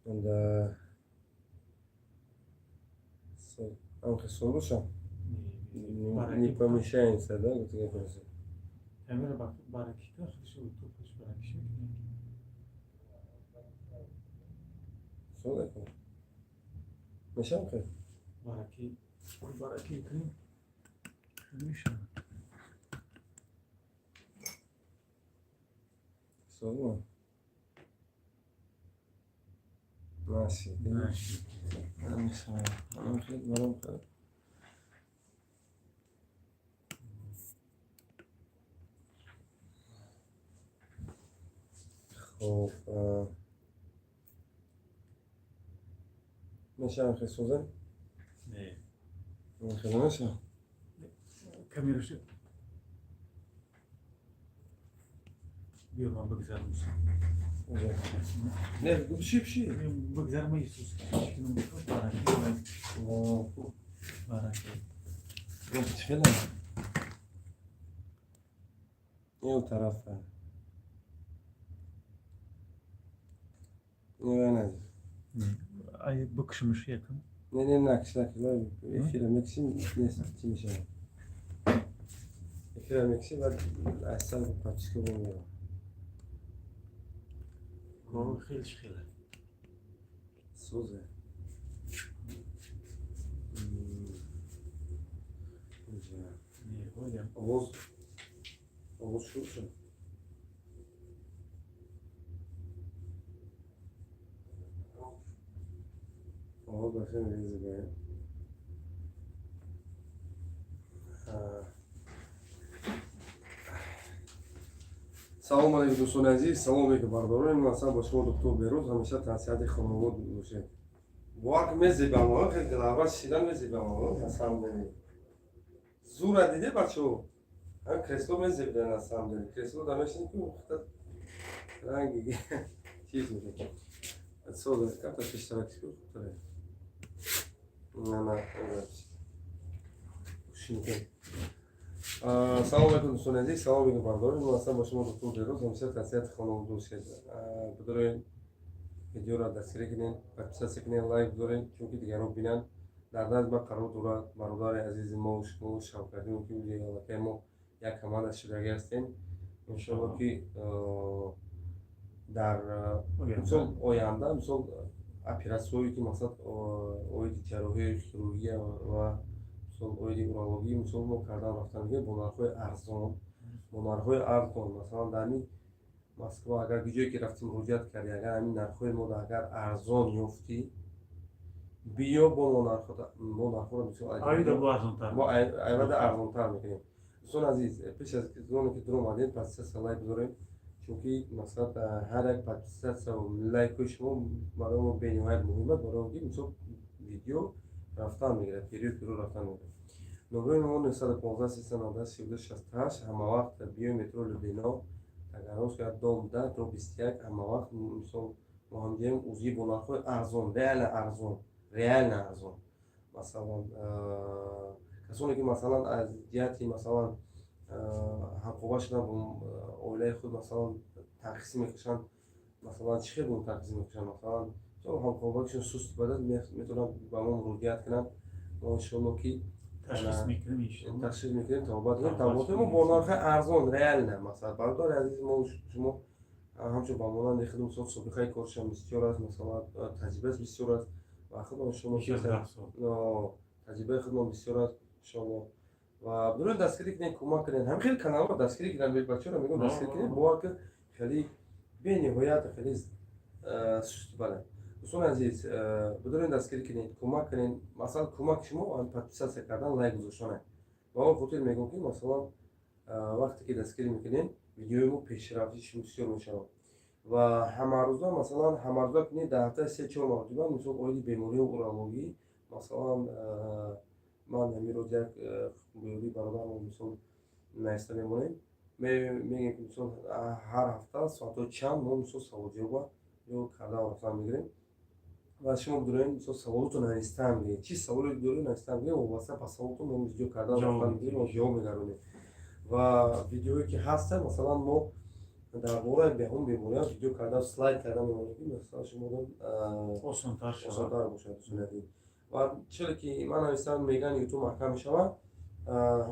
Да. Амхи. Не помещается, да? Вот я просто. Камера баракита, худаш топаш баракиш мекунем. Сода. Мешам ки? Бараки, бараки кунем. Мешавад. Сода. Наши. Наши. Намешавад. Амхи барам ки. Хоб, мешавам хе соза? Не. Хеле мешавам. Камераш биё, ман бигзарам. Не, биши, биши. Бигзарам, Иисус. Бараки. Бараки. Хеле. Ин тарафа. Не, Ай, бикшимиш якам. Не, не, накш, накш, эфира мекшим, нест, чӣ мешавад? Эфира мекшим, баъд аз сар подписка бомеро. Кор хеле хеле. Сӯзе. Овоз, овоз шур шуд. Овоз ба хеле зебоя. Салом алейкум, дӯстони азиз, салом алейкум, бародарон. Ин ҳастам бо шумо доктор Бероз. Ҳамеша тансиҳати хонавод бошед. Бовар ки мезебам, хеле дилавра шидан мезебам, на самом деле. Зура диде, бачаҳо? Ҳам кресло мезебида, на самом деле. Кресло да мешинӣ, ки хата ранги чиз мешавад. Соза, камта пештарак хубтаре. На, на, шинкен. Салом алейкум, дӯстони азиз, салом алейкум, бародарон. Ин ҳастам бо шумо доктор Бероз. Ҳамеша тансиҳати хонавод бошед. Бидоред, видеоро дастгирӣ кунед, подписаться кунед, лайк гузоред, чунки дигарон бинанд. Дар назди ман қарор дорад бародари азизи мо, шумо Шавкатим, ки аллакай мо як команда шудагӣ ҳастем. Иншоалло, ки дар мисол оянда, мисол, оператсияҳое ки, мақсад, оиди ҷарроҳии хирургия ва, мисол, оиди урологӣ, мисол, мо кардан рафтан бо нархҳои арзон, бо нархҳои арзон. Масалан, дар ҳамин Москва агар ҷое ки рафтӣ, муроҷиат кардӣ, агар ҳамин нархҳои мо агар арзон ёфтӣ, биё, бо нархҳоро мисол айвада арзонтар мекунем. Дӯстони азиз, пеш аз оне ки дуромадем, подписаться, лайк гузорем, чунки, мақсад, ҳар як подписаться лайкҳои шумо барои мо бениҳоят муҳим аст, барои он ки, мисол, видео рафтан мегирад, период период рафтан мегирад. Номерои мо 915 390 32 68. Ҳамавақт биёи метро Люблино, Таганрогская, дом 10, дом 21. Ҳамавақт, мисол, мо ҳамҷоем УЗИ бо нархҳои арзон, реально арзон, реально арзон. Масалан, касоне ки, масалан, аз ҷиҳати, масалан, ҳамхоба шудан бо оилаи худ, масалан, танқисӣ мекашанд, масалан, чӣ хел бо танқисӣ мекашанд, масалан, ҳамхобагишон суст бадад, метавонанд ба мо муроҷиат кунанд. Мо, иншоалло, ки ташхис мекунем. Ташхис мекунем, табобат мекунем. Табобати мо бо нархи арзон, реально. Масалан, бародари азизи мо, шумо ҳамчун ба монанди худ, мисол, собиқаи коршам бисёр аст, масалан, таҷрибааш бисёр аст ва худмон шумо таҷрибаи худмон бисёр аст, иншоалло. Ва бидоред, дастгирӣ кунед, кӯмак кунед, ҳам хеле каналро дастгирӣ кунед. Бачаҳоро мегӯям, дастгирӣ кунед, бовар ки хеле бениҳоят хеле суст бале. Дӯстони азиз, бидоред, дастгирӣ кунед, кӯмак кунед. Масалан, кӯмаки шумо подписаться кардан, лайк гузоштане. Ба он хотир мегӯям, ки, масалан, вақте ки дастгирӣ мекунед, видеои мо пешрафти бисёр мешавад. Ва ҳамарӯза, масалан, ҳамарӯза кунед, дар ҳафтаи се чор маротиба, мисол, оиди бемории урологӣ. Масалан, ман ҳамин рӯз як бемории бародарам, мисол, нависта мемонем, мегӯем, ки, мисол, ҳар ҳафта соатҳои чанд мо, мисол, саволҷавоба ё кардан рафтан мегирем. Ва шумо бидоред, мисол, саволотро навистан бигиред, чӣ саволе доред, навистан бигиред, вобаста ба саволотон мо видео кардан рафтан мегирем ва ҷавоб мегардонем. Ва видеое ки ҳаста, масалан, мо Дар бораи беҳун бемориам видео карда, слайд карда мемонем, ки масалан шумо осонтар шавад. Осонтар бошад, дӯстони азиз. Ва чизе ки ман нависам, меган, Ютуб маҳкам мешавад.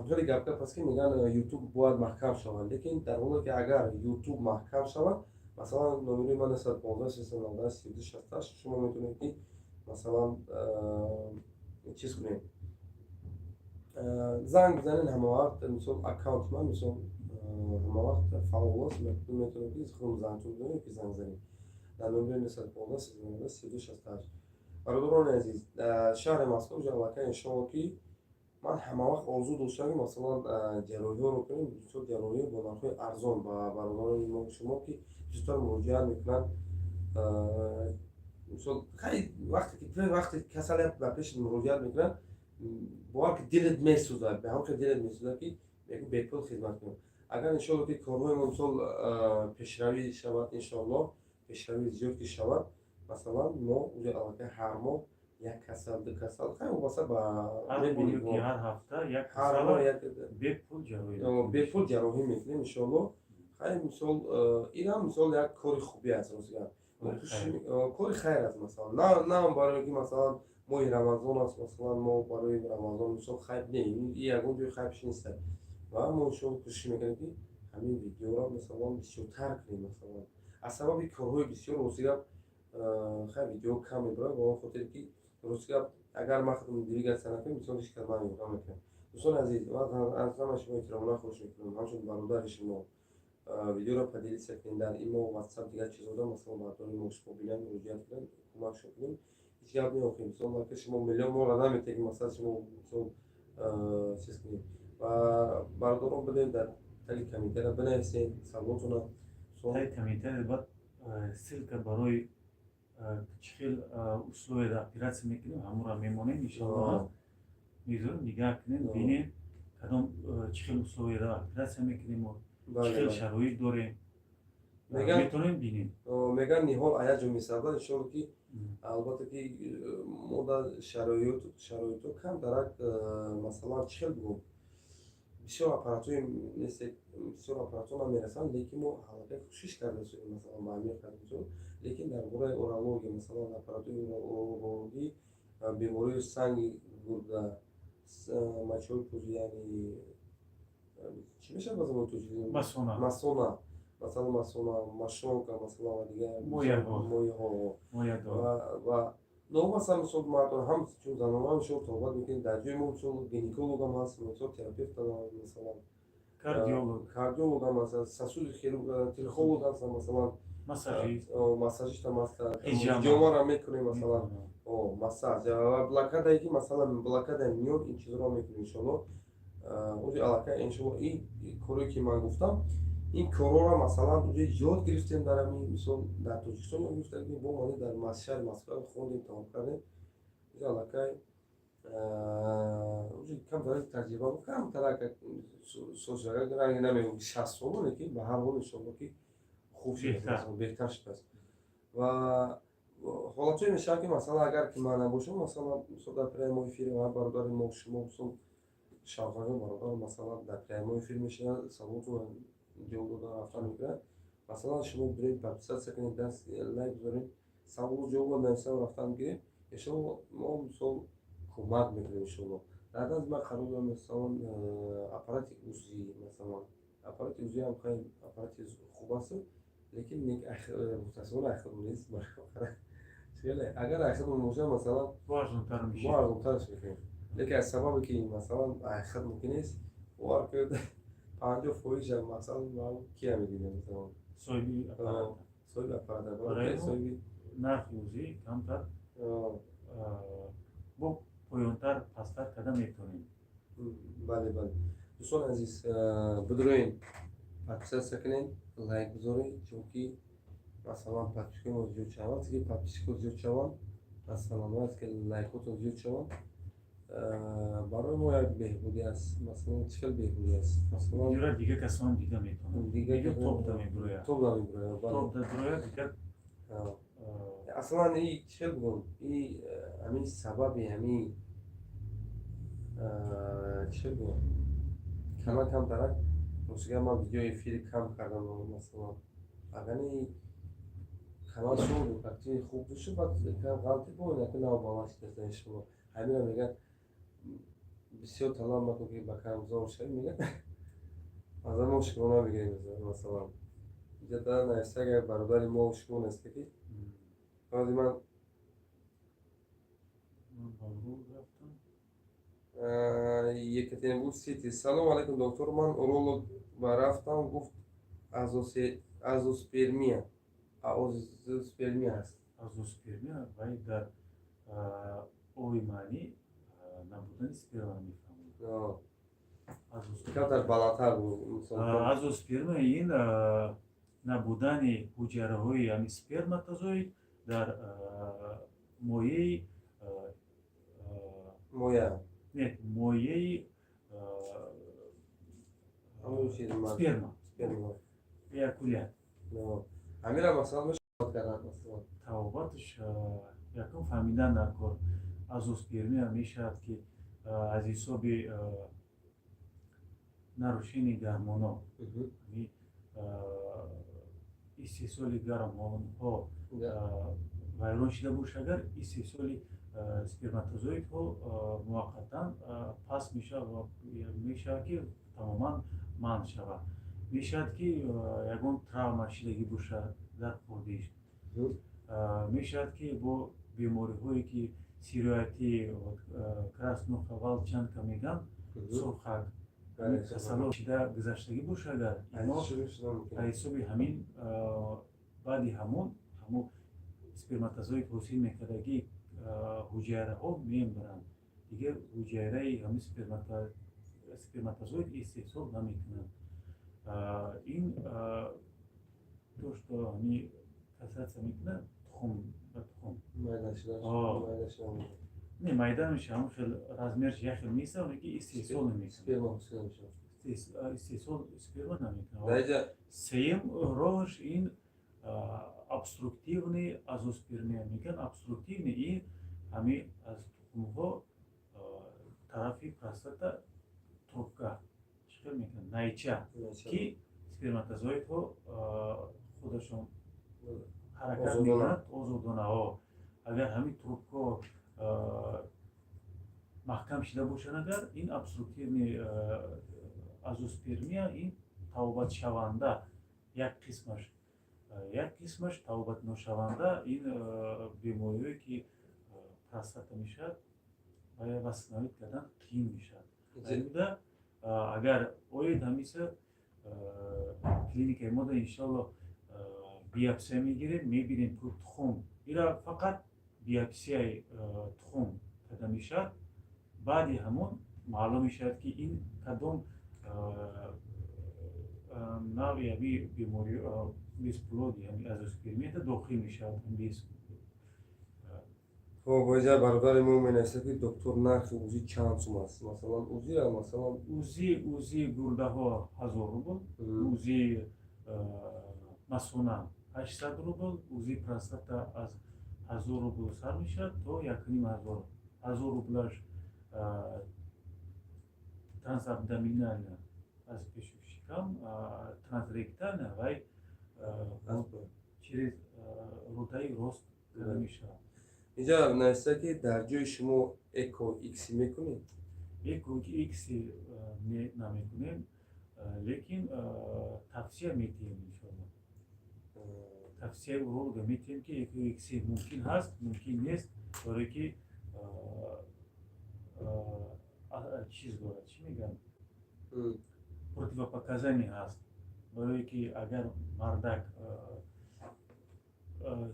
Хеле гап гап аст, ки меган, Ютуб бояд маҳкам шавад, лекин дар ҳоле ки агар Ютуб маҳкам шавад, масалан, номери ман 915 390 32 68, шумо метавонед, ки масалан чиз кунед, занг бизанед ҳамавақт. Мисол, аккаунти ман, мисол, ҳамавақт фаъол аст, метавонед, ки худам зангтон бизанед, ки занг занед дар номери 915 390 32 68. Бародарони азиз, дар шаҳри Москва уже аллакай, иншоалло, ки ман ҳамавақт орзу доштам, ки масалан ҷарроҳиҳоро кунем, мисол, ҷарроҳиҳо бо нархҳои арзон ба бародарони мо, шумо, ки бисёртар муроҷиат мекунанд. Мисол, вақте ки вақте касале ба пеши муроҷиат мекунанд, бовар ки дилат месӯзад, ба ҳам хел дилат месӯзад, ки мегӯ, бепул хизмат кунем. Агар, иншоалло, ки корҳои мо, мисол, пешравӣ шавад, иншоалло, пешравӣ зиёд ки шавад, масалан, мо уже аллакай ҳар моҳ як касал, ду касал, хай, вобаста ба мебинем, ҳар ҳафта як бепул ҷарроҳӣ, бепул ҷарроҳӣ мекунем, иншоалло. Хай, мисол, инам, мисол, як кори хубӣ аст, ростигап, кори хайр аст. Масалан, на барои ки, масалан, моҳи Рамазон аст, масалан, мо барои Рамазон, мисол, хайр не, ягон ҷои хайрш нест. Ва мо, иншоалло, кӯшиш мекунем, ки ҳамин видеоро, масалан, бисёртар кунем. Масалан, аз сабаби корҳои бисёр, ростигап, хай, видео кам мебарад, ба он хотире ки, ростигап, агар ман худам двигаться накунем, мисол, ҳеҷ кас ман ёрдам мекунам. Дӯстони азиз, ман аз ҳама шумо эҳтиромона хоҳиш мекунам, ҳамчун бародари шумо, видеоро поделиться кунед дар имо, Ватсап, дигар чизода. Масалан, бародари мо, шумо бинанд, муроҷиат кунанд, кӯмакшон кунем. Ҳеҷ гап неохем. Мисол, ки шумо миллион моро наметавед, ки масалан, шумо, мисол, чиз кунед. Ва бародарон, бидем, дар таги комментария бинависед саволотона. Таги комментария баъд ссылка барои чӣ хел условияда оператсия мекунем, ҳамонро мемонем, иншоалло, мегузорем, нигаҳ кунем, бинем, кадом чӣ хел условияда оператсия мекунем, чӣ хел шароит дорем, метавонем бинем. Меган, ниҳол аяҷо месабзад. Иншоалло, ки албатта, ки мо дар шароитҳо камтарак, масалан, чӣ хел бигӯм, бисёр аппаратҳои нест, бисёр аппаратҳо намерасанд, лекин мо аллакай кӯшиш карда, масалан, ба амиқ кардем. Лекин дар бораи урология, масалан, аппаратҳои урологӣ, бемории санги гурда, мочевой пузырь, яъне чӣ мешавад ба забони тоҷикӣ? Масона. Масона, масалан, масона, мошонка, масалан, ва дигар мояҳо. Ва новобаста, мисол, мардон ҳам чун занон ҳам шумо тоҳбат мекунед. Дар ҷои мо, мисол, гинекологам ҳаст, мисол, терапевт, масалан, кардиолог. Кардиологам ҳаст, сосуди хирург, трихолог ҳаст, масалан, массажист. Массажистам ҳаст, ҳиҷомаро мекунем, масалан, массаж ва блокадае ки, масалан, блокадаи миён, ин чизро мекунем, иншоалло. Ози аллакай, иншоалло, ин коре ки ман гуфтам, ин корҳоро, масалан, уҷо ёд гирифтем, дар ҳамин, мисол, дар Тоҷикистон ёд гирифтем, бо омадем, дар шаҳри Москва хондем, тамом кардем. Уҷо аллакай уҷо камтарак таҷриба, камтарак ранги намегӯм, 60 сола, лекин ба ҳар ҳол, иншоалло, ки хуб шудааст, беҳтар шудааст. Ва ҳолатҳое мешавад, ки, масалан, агар ки ман набошам, масалан, мисол, дар прямой эфир ва бародари мо, шумо, мисол, шавҳарҷон бародар, масалан, дар прямой эфир мешинад, саволотонро ҷавоб дода рафтан мекунад. Масалан, шумо биред, подписаться кунед, даст лайк гузоред, саволу ҷавобро нависам, рафтан гиред. Иншоалло, мо, мисол, кӯмак мекунем, иншоалло. Дар назди ман қарор дорам, масалан, аппарати УЗИ. Масалан, аппарати УЗИ ҳам хеле аппарати хуб аст, лекин мутаассифона айхудмон нест. Агар айхудмон бошад, масалан, бо арзонтар мо арзонтарш мекунем, лекин аз сабабе ки, масалан, айхуд мумкин нест, бовар кунед, 50%-ша, масалан, кия медидем, масалан? Соҳиби аппарат. Соҳиби аппарат, соҳиби Нархи УЗИ камтар бо поёнтар, пасттар карда метавонем. Бале, дӯстони азиз, бидуроен, подписаться кунед, лайк гузоред, чунки, масалан, подписчикои мо зиёд шаванд. Ки подписчикҳо зиёд шаванд, масалан, бояд ки лайкотон зиёд шаванд. Барои мо як беҳбудӣ аст. Масалан, чӣ хел беҳбудӣ аст, масалан? Юра дигар касонам дида метавонанд. Дига топ да мебурояд. Топ да мебурояд. Топ да бурояд, дигар. Аслан, и чӣ хел бигӯм, и ҳамин сабаби ҳамин, чӣ хел бигӯм, камакам дарак, ростига, ман видеои эфири кам кардам, масалан. Агани канал шуд, активи хуб шуд, баъд кам ғалти бо яка нав баланд шидаста, иншалло. Ҳамина мегӯяд, бисёр талаб макун, ки ба кам зор шавӣ, мегӯяд. Аз мо шукрона бигирем. Масалан, иҷода нависта, агар бародари мо шумо неста, ки ҳозир ман Ман ба уролог рафтам. Екатеринбург Сити. Салом алейкум, доктор. Ман уролог ба рафтам, гуфт, азоспермия аст. Азоспермия вай дар ови маънӣ набудани сперма мефаҳмад. Камтар баландтар буд. Азоспермия ин набудани ҳуҷайраҳои ҳами сперматозоид дар моеи моя. Не, моеи сперма, эякулят. Ҳамира, масалан, мешавад кардан, масалан? Табобаташ якум фаҳмидан дар кор. Азоспермия мешавад, ки аз ҳисоби нарушение гормоно, истеҳсоли гормонҳо вайрон шуда бошад, агар истеҳсоли сперматозоидҳо муваққатан паст мешавад ва мешавад, ки тамоман манъ шавад. Мешавад, ки ягон травма шидагӣ бошад дар хурдиш. Мешавад, ки бо бемориҳое, ки сироятӣ, краснуха, волчанка мегӯянд, сурхак, касало шида гузаштагӣ бошад, агар ино ҳисоби ҳамин баъди ҳамун сперматозоид ҳосил мекардагӣ ҳуҷайраҳо мемиранд, дигар ҳуҷайраи ҳамин сперматозоид истеҳсол намекунанд. Ин то что ҳами касаться мекунад тухм ба тухм. Не, майда меша, ҳамон хел размерш як хел меиста, ки истеҳсол намекунад, истеҳсол сперма намекунад. Сеюм роҳаш ин обструктивный азоспермия мегӯянд. Обструктивный ин ҳами аз тухмҳо тарафи простата трубка чӣ хел мекунад, найча, ки сперматозоидҳо худашон ҳаракат мекунанд озодонаҳо. Агар ҳамин трубка маҳкам шида бошад, агар ин обструктивный азоспермия, ин табобатшаванда як қисмаш, як қисмаш табобатношаванда. Ин бемориҳое, ки простата мешавад ва восстановить кардан қиин мешавад. Буда агар оед ҳамиса клиникаи мода, иншалло, биопсия мегирем, мебинем ку тухм ира фақат биопсияи тухм карда мешавад. Баъди ҳамон маълум мешавад, ки ин кадом навъи ҳами беморӣ, бесплодие, ҳами азоспермията дохил мешавад. Хоб, боиза бародари мо менависад, ки доктор, нархи УЗИ чанд сум аст, масалан, УЗИра, масалан? УЗИ гурдаҳо 1000 рубл, УЗИ масона 800 рубл, УЗИ простата аз 1000 рубл сар мешавад то 1500. 1000 рублаш трансабдоминально, аз пешу шикам, трансректально вай через рӯдаи рост карда мешавад. Инҷа нависта, ки дар ҷои шумо ЭКО ИКСИ мекунед? ЭКО ИКСИ намекунем, лекин тавсия метиҳем, иншоалло. Тавсияи уролога метиҳем, ки ЭКО ИКСИ мумкин ҳаст, мумкин нест, барое ки чиз дорад, чӣ мегӯянд, противопоказание ҳаст, барое ки агар мардак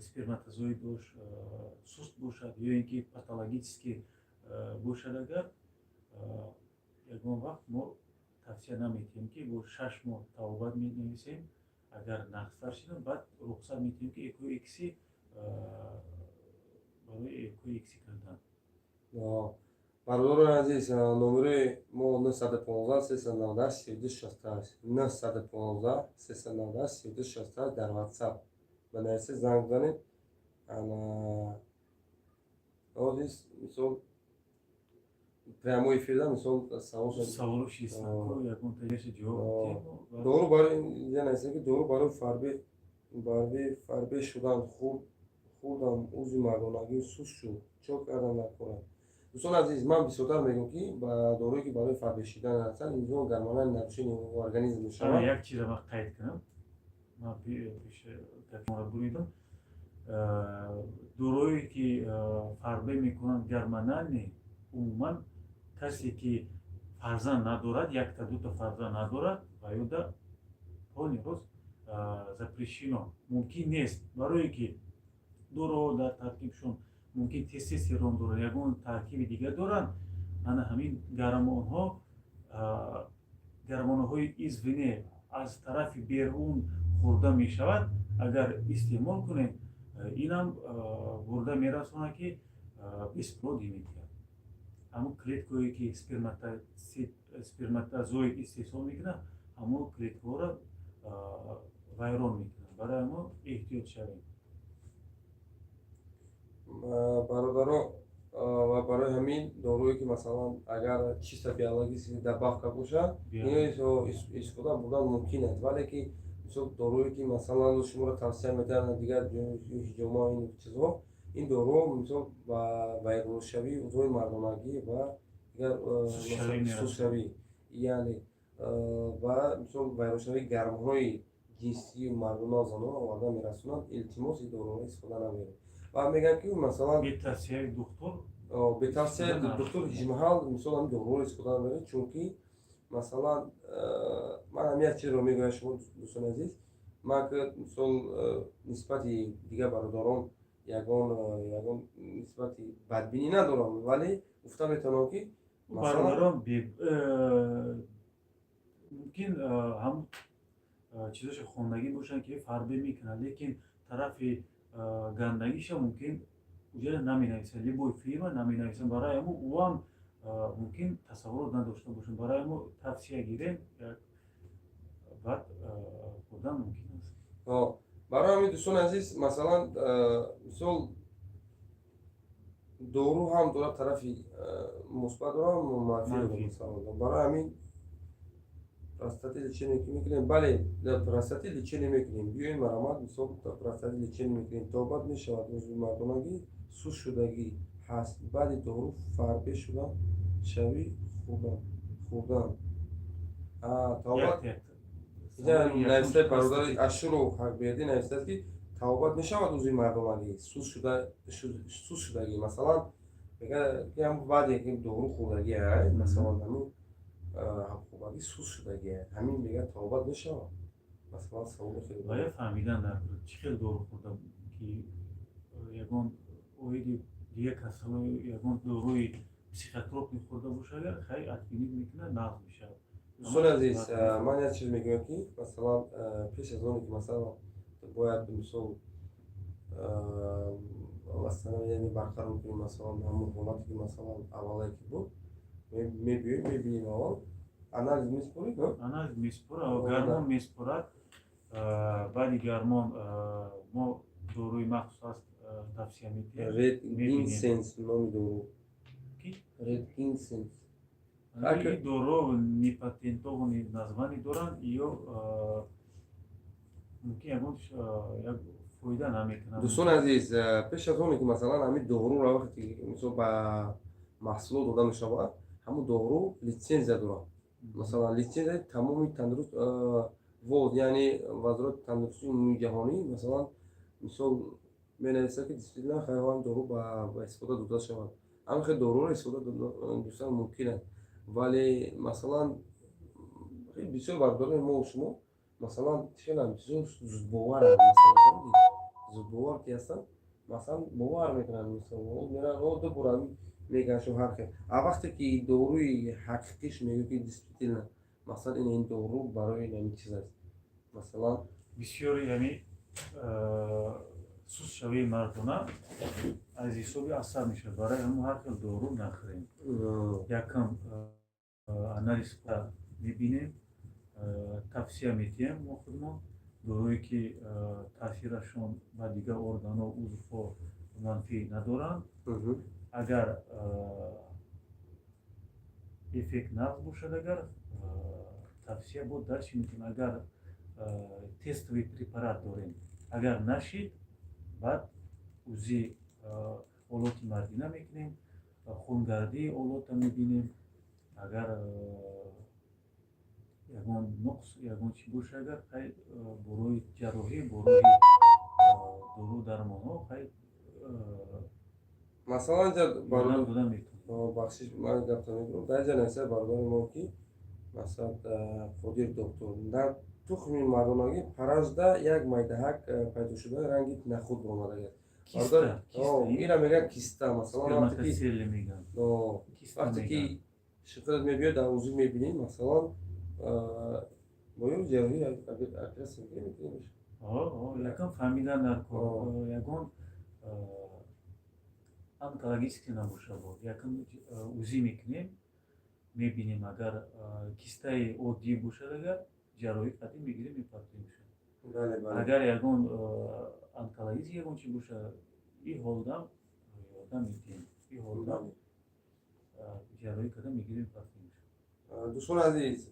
сперматозоидош суст бошад ё ин ки патологически бошад, агар ягон вақт мо тавсия наметиҳем, ки бо 6 моҳ табобат менависем. Агар нақстар шида, баъд рухсат метиҳем, ки ЭКО ИКСИ, барои ЭКО ИКСИ кардан. Бародарони азиз, номерои мо 915 398 32 68, 915 398 32 68. Дар WhatsApp ба нависа, занг занед. Ана ҳозир, мисол, прямой эфирда, мисол, савол. Саволо шистан, ягон таеша ҷавоб. Дору барои, инҷа нависа, ки дору барои фарби. Барби фарбе шудан хурдам, узви мардонагӣ суст шуд, чо кардан накунам? Дӯстони азиз, ман бисёртар мегӯям, ки ба дорое, ки барои фарбе шидан ҳастанд, инсон гормональное нарушение организм мешавад. Як чиза ман қайд кунам, ман пеш гапро буридам. Дорое, ки фарбе мекунанд, гормональный, умуман касе, ки фарзанд надорад, якта дута фарзанд надорад, ва ёда полный рост запрещено, мумкин нест, барое ки дороҳо дар таркибшон мумкин тестостерон доранд, ягон таркиби дигар доранд. Ана ҳамин гормонҳо, гормонҳои извне, аз тарафи берун хӯрда мешавад. Агар истеъмол кунем, инам бурда мерасонад, ки бесплодие медиҳад. Ҳамон клеткое, ки сперматозоид истеҳсол мекунад, ҳамон клеткаҳоро вайрон мекунад. Барои ҳамон эҳтиёт шавем. Бародаро, ва барои ҳамин дорое, ки масалан агар чисто биологический добавка бошад, ино истифода бурдан мумкин аст, вале ки мисол дорое, ки масалан шуморо тавсия медиҳанд, дигар ҳиҷома, ин чизҳо, ин доруҳо мисол ба вайроншавии узвҳои мардонагӣ ва дигар сустшавӣ, яъне ва мисол вайроншавии гормонҳои ҷинсии мардона, занон оварда мерасонанд. Илтимос, ин доруҳоро истифода набаред. Ва мегӯям, ки масалан бетавсияи духтур. Бетавсияи духтур ҳеҷ маҳал мисол ҳамин доруҳоро истифода набаред, чунки масалан ман ҳамин як чизро мегӯям шумо, дӯстони азиз, ман ки мисол нисбати дигар бародарон ягон нисбати бадбинӣ надорам, вале гуфта метавонам, ки бародарон мумкин ҳам чизошо хондагӣ бошанд, ки фарбе мекунад, лекин тарафи гандагиша мумкин уҷа наменависанд, любой фирма наменависанд. Барои ҳамо ӯам мумкин тасаввурот надошта бошанд. Барои ҳамо тавсия гирем, баъд хӯрдан мумкин аст. Барои ҳамин, дӯстони азиз, масалан мисол дору ҳам дорад тарафи мусбат дорад, манфӣ дорад. Барои ҳамин простаты лечение ки мекунем, бале, простаты лечение мекунем, биёем, марамат, мисол простаты лечение мекунем. Табобат мешавад. Узви мардонагӣ суст шудагӣ ҳаст, баъди дору фарбе шудан шавӣ хӯрдан табобат. Навистаи бародари Ашуров Ҳақбердӣ навистааст, ки табобат мешавад узви мардонагӣ суст шудагӣ. Масалан, мегӯяд, баъде ки дору хӯрдагӣ, масалан, ҳамин ҳабхӯбагӣ суст шудагӣ, ҳамин мегӯяд, табобат мешавад. Масалан, саволи хеле Бояд фаҳмидан дар чӣ хел дору хӯрда, ки ягон оиди дигар касалҳои, ягон доруи психотропный хӯрда бошад, агар хай отменить мекунад, нағз мешавад. Дӯстони азиз, ман як чиз мегӯям, ки масалан пеш аз оне ки масалан бояд мисол яъне барқарор кунем, масалан, ҳамон ҳолате, ки масалан аввалае ки буд, мебиёем, мебинем, аввал анализ месупоред? Анализ месупорад, гармон месупорад. Баъди гармон мо доруи махсус аст, тавсия медиҳем. Red ginseng номи дору. Red ginseng. Дору непатентованный название доранд, ё мумкин ягон як фоида намекунад. Дӯстони азиз, пеш аз оне ки масалан ҳамин доруро вақте мисол ба маҳсулот дода мешавад, ҳамун дору литсензия дорад, масалан литсензияи тамоми тандуруст ВОЗ, яъне Вазорати тандурустии умумии ҷаҳонӣ. Масалан, мисол менависад, ки действительно хайван дору ба истифода дода шавад. Ҳамин хел доруро истифода додан мумкин аст, вале масалан бисёр бародарони мо, шумо, масалан хелам бисёр зудбоваранд. Масалан, зудбовар ки ҳастанд, масалан, бовар мекунанд, мисол мераванд, ду бора мегӯянд, ҳар хел. А вақте ки доруи ҳақиқиш мегӯяд, ки действительно, масалан, ин дору барои ин чиз аст, масалан. Бисёри ҳами сустшавии мардона аз ҳисоби асаб мешавад. Барои ҳамон ҳар хел дору нахӯрем. Якам анализ мебинем, тавсия медиҳем мо худмон. Доруе, ки таъсирашон ба дигар органҳо, узвҳо манфӣ надоранд, агар эффект нағз бошад, агар тавсия бо дальше метавонем. Агар тестовый препарат дорем. Агар нашид, баъд УЗИ олоти мардина мекунем, хунгардии олота мебинем. Агар ягон нуқс, ягон чӣ боша, агар хай, бо роҳи ҷарроҳӣ, бо роҳи дору дармонҳо, хай. Масалан, дода метавонем. Бахшиш, ман гапта мегӯям. Дар ҷа нависа бародари мо, ки масалан, Қодир доктор, дар тухми мардонагӣ паражда як майдаҳак пайдо шуда, ранги нахуд баромадагиаст. Ира мегӯянд киста. Масалан, вақте ки шифрат мебиёд, дар УЗИ мебинӣ, масалан, бо ё ҷарроҳӣ оператсия мекунем. Якам фаҳмидан дар кор, ягон онкологический набоша, бод якам УЗИ мекунем, мебинем. Агар кистаи оддӣ бошад, агар ҷарроҳӣ кардем, мегирем, мепартоем. Агар ягон онкологический, ягон чи боша, и ҳолдам ёрдам медиҳем, и ҳолдам ҷарроҳӣ карда, мегирем, мепартоем. Дӯстони азиз,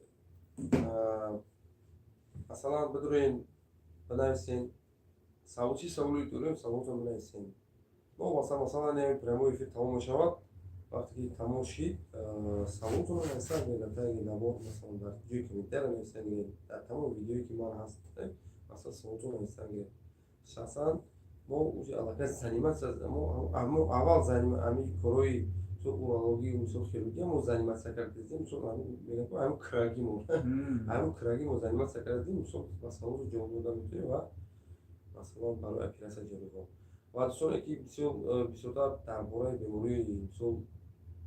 масалан, бидурен, бинависен савол, чи саволе дорем, саволотон бинависен. Мо масалан, прямой эфир тамом мешавад. Вақте ки тамом шид, саволотонро нависанд дар таги навор, масалан, дар ҷои комментария нависанд, дар тамоми видеое ки ман ҳаст, масалан, саволотон нависанд. Шахсан мо уже аллакай заниматься, мо аввал ҳамин корҳои урологию, мисол, хирургия мо заниматься кардем. Мисол, мегӯям, ҳамин краги мо заниматься кардем. Мисол, ба саволро ҷавоб дода метавонем ва масалан, барои оператсия ҷарроҳиҳо. Ва дӯстоне ки бисёртар дар бораи бемории, мисол,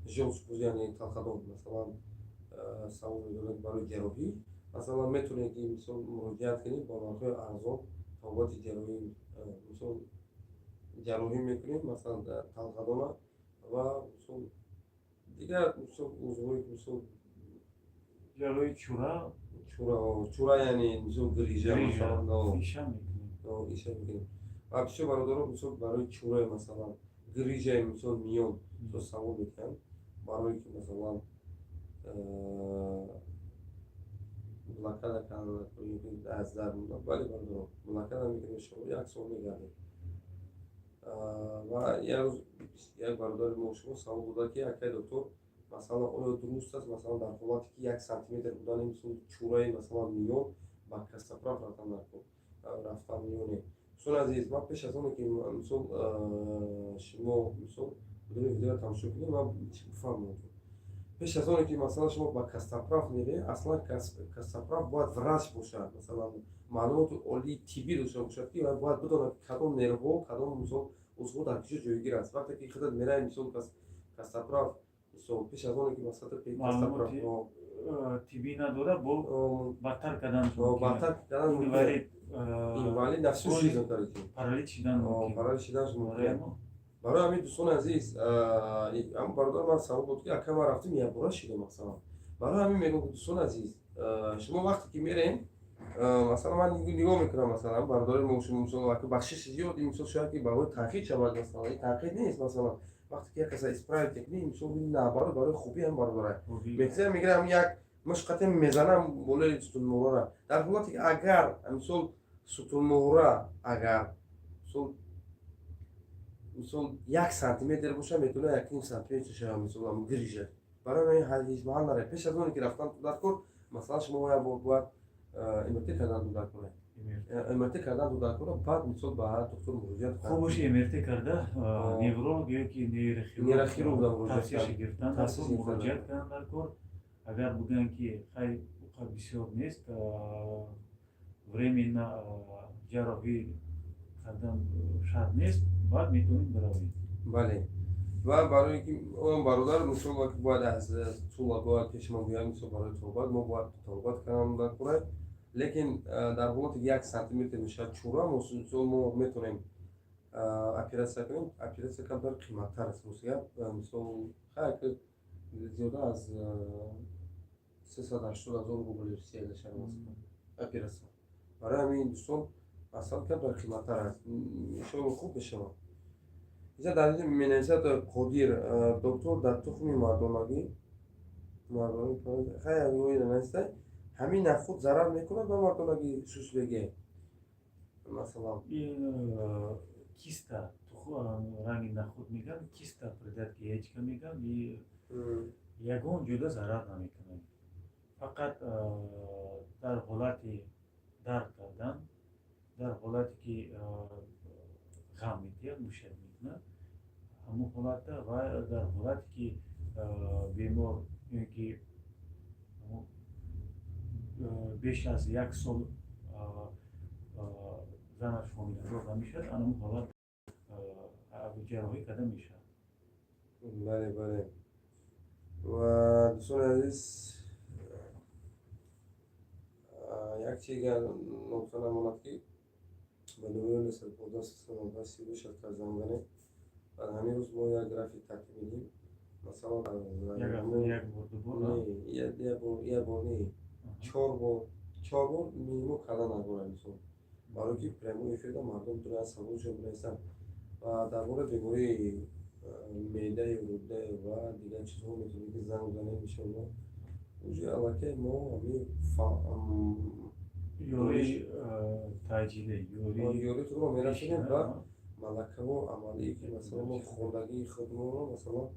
желчь, яъне талхадон, масалан, савол медоданд барои ҷарроҳӣ, масалан, метавонед ки, мисол, муроҷиат кунед бо нархҳои арзон. Табобати ҷарроҳӣ, мисол, ҷарроҳӣ мекунем, масалан, талхадона ва, мисол, дигар, мисол, узвҳои, мисол. Ҷарроҳии чура. Чура, яъне, мисол, грижа, масалан. Иша мекунем. Иша мекунем. Ва бисёр бародаро, мисол, барои чураи, масалан, грижаи, мисол, миён, мисол, савол медиҳанд, барое ки, масалан, блокада кардан аз дар. Бале, бародаро, блокада мекунем, шумо як сол мегардед. Ва як рӯз як бародари мо шумо савол дода, ки акай доктор, масалан, оё дуруст аст, масалан, дар ҳолате ки 1 сантиметр будани, мисол, чураи, масалан, миён ба костоправ рафтан рафтан ё не? Дӯстони азиз, ман пеш аз оне ки, мисол, шумо, мисол, бидуни видеоро тамошо кунед, ман бифаҳмонам. Пеш аз оне ки, масалан, шумо ба костоправ меред, аслан костоправ бояд врач бошад, масалан, маълумоти олии тиббӣ дошта бошад, ки бояд бидонад кадом нервҳо, кадом, мисол, узвҳо дар куҷо ҷойгир аст. Вақте ки худат мераи, мисол, костоправ, мисол, пеш аз оне ки масалан тиббӣ надорад, бо бадтар кардан. Бадтар кардан. Инвалид. Инвалид на всю жизнь, короче. Паралич шидан. Паралич шидан мумкин. Барои ҳамин, дӯстони азиз, ҳамн бародар ман савол дод, ки ака, ман рафтем, якбора шидам, масалан. Барои ҳамин мегӯям, ки дӯстони азиз, шумо вақте ки мерем, масалан, ман нигоҳ мекунам, масалан, бародари мо, мисол, ака, бахшиши зиёд, мисол, шояд ки барои танқид шавад, масалан, ин танқид нест. Масалан, вақте ки як каса исправить мекунӣ, мисол, наоборот, барои хубӣ ҳам бародарай мехезам, мегирам, як мушқате мезанам болои сутунмуҳрара. Дар ҳолате ки агар, мисол, сутунмуҳра агар, мисол, 1 сантиметр боша, метавонад 1,5 сантиметр шава, мисол, грижа. Барои ҳамин ҳеҷ маҳал наре. Пеш аз оне ки рафтан дар кор, масалан, шумо бояд МРТ кардан дар кора, МРТ кардан дар кора, баъд, мисол, ба доктор муроҷиат. Хуб боши, МРТ карда, невролог ё ки нейрохирург тавсияша гирифтан дар кор, муроҷиат кардан дар кор. Агар бигӯянд, ки хай, уқа бисёр нест, временно ҷарроҳӣ кардан шарт нест, баъд метавонед биравед. Бале, ва барое ки он бародар, мисол, бояд аз Тула бояд пеши мо гӯяд, мисол, барои тобат мо бояд тобат кардан дар кора. Лекин дар ҳолате ки 1 сантиметр мешавад чура, мисол, мо метавонем оператсия кунем. Оператсия камтар қиматтар аст, рости гап, мисол, хайр, зиёда аз 380 000 рубли Русия мешавад оператсия. Барои ҳамин, дӯстон, масалан, камтар қиматтар аст. Иншоалло, хуб мешавад. Инҷа дар инҷа менависад Қодир доктор, дар тухми мардонагӣ мардонагӣ, ҳамин нахуд зарар мекунад ба мардонагӣ? Шушбеге. Масалан, киста ранги нахуд меган, киста придатки яичка меган, ягон ҷуда зарар намекунад. Фақат дар ҳолати дард кардан, дар ҳолате ки ғам медиҳад, мушак мекунад, ҳамон ҳолатда ва дар ҳолате ки бемор ё ки беш аз як сол занаш ҳомиладор намешавад, анамун ҳолат ҷарроҳӣ карда мешавад. Бале, ва дӯстони азиз, як чиз ногуфта намонад, ки ба номери 915 398 32 68 занг занед. Дар ҳамин рӯз мо як график тартиб медиҳем, масалан, як бор не, чор бор, чор бор минимум карда надорам, мисол, барои ки прямой эфирда мардум дуранд, саволшон бинависанд ва дар бораи бемории меъдаю рӯда ва дигар чизҳо метавонед ки занг занед. Иншоалло, уже аллакай мо ҳамин ёрии таъҷилӣ. Ёрии худро мерасонем ва малакаҳо амалие, ки масалан мо хондагии худмонро, масалан,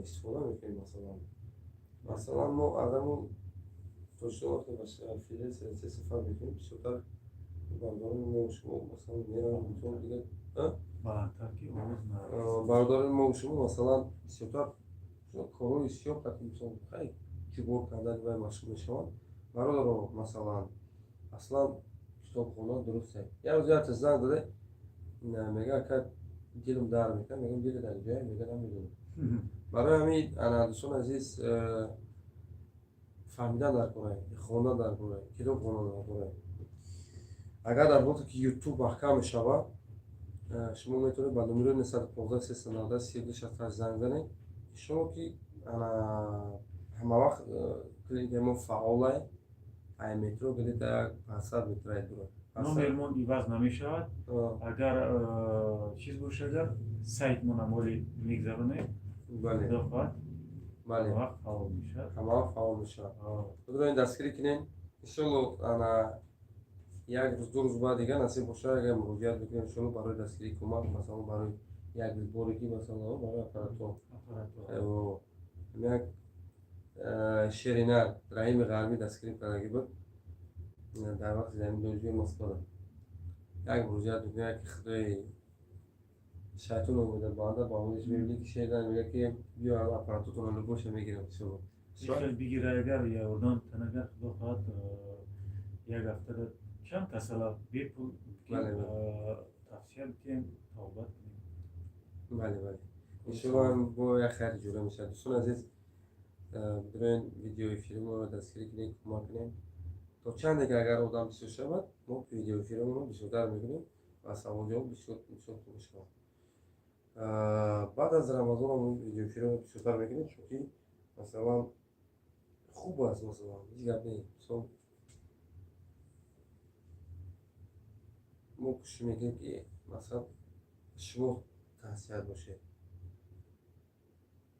истифода мекунем. Масалан, мо аз ҳамон Тоҷикистон вақте ба Федератсияи Россия сафар мекунем, бисёртар бародарони мо шумо, масалан, мераванд, мисол, дигар бародарони мо шумо, масалан, бисёртар корҳои сиёҳ қати, мисол, хай, ҷубор кардани вай машғул мешаванд. Бародаро, масалан, аслан китобхона дуруст. Як рӯз якта занг даде, мега: «Ака, дилам дард мекунад». Мегӯям: «Дили дар ҷое?» Мега: «Намедонам». Барои ҳамин, ана, дӯстони азиз, фаҳмидан дар кора, хондан дар кора, китоб хондан дар кора. Агар дар ҳолате ки Ютуб маҳкам мешавад, шумо метавонед ба номерои 915 390 32 68 занг занед. Иншолло, ки ана ҳамавақт клиникаи мо фаъолай, ай метро где-то як 500 метрай дура. Номермон иваз намешавад. Агар чиз бошад, агар сайтмона моли мегзаронем, худо хоҳад, ҳамавақт фаъол мешавад. Ҳамавақт фаъол мешавад. Худро ин дастгирӣ кунем. Иншолло, ана як рӯз, 2 рӯз баъд дигар насиб бошад, агар муроҷиат бикунем, иншолло, барои дастгирии кӯмак, масалан, барои як боре ки, масалан, барои аппаратҳо. Як шеринар Раҳими Ғарбӣ дастгирӣ кардагӣ буд дар вақти замин донишгоҳи Москвада. Як муроҷиат мекунем, яке худои шайтон омеда банда ба омадиш, мебинӣ ки шеринар мегӯяд, ки биё, аппаратотонро любоша мегирам, иншолло. Хел бигира, агар ёрдам танагар, худо хоҳад, як ҳафтада чанд касала бепул тавсия бикунем, тавбат кунем. Бале, иншолло, ҳам бо як хайри ҷура мешавад. Дӯстони азиз, бидонед, видеоэфири моро дастгирӣ кунем, кӯмак кунем. То чанде ки агар одам бисёр шавад, мо видеоэфиримонро бисёртар мекунем ва саволҷавоб бисёр бисёр хуб мешавад. Баъд аз Рамазон видеоэфиримонро бисёртар мекунем, чунки, масалан, хуб аст, масалан, ҳеҷ гап не. Мисол, мо кӯшиш мекунем, ки, масалан, шумо тансиҳат бошед.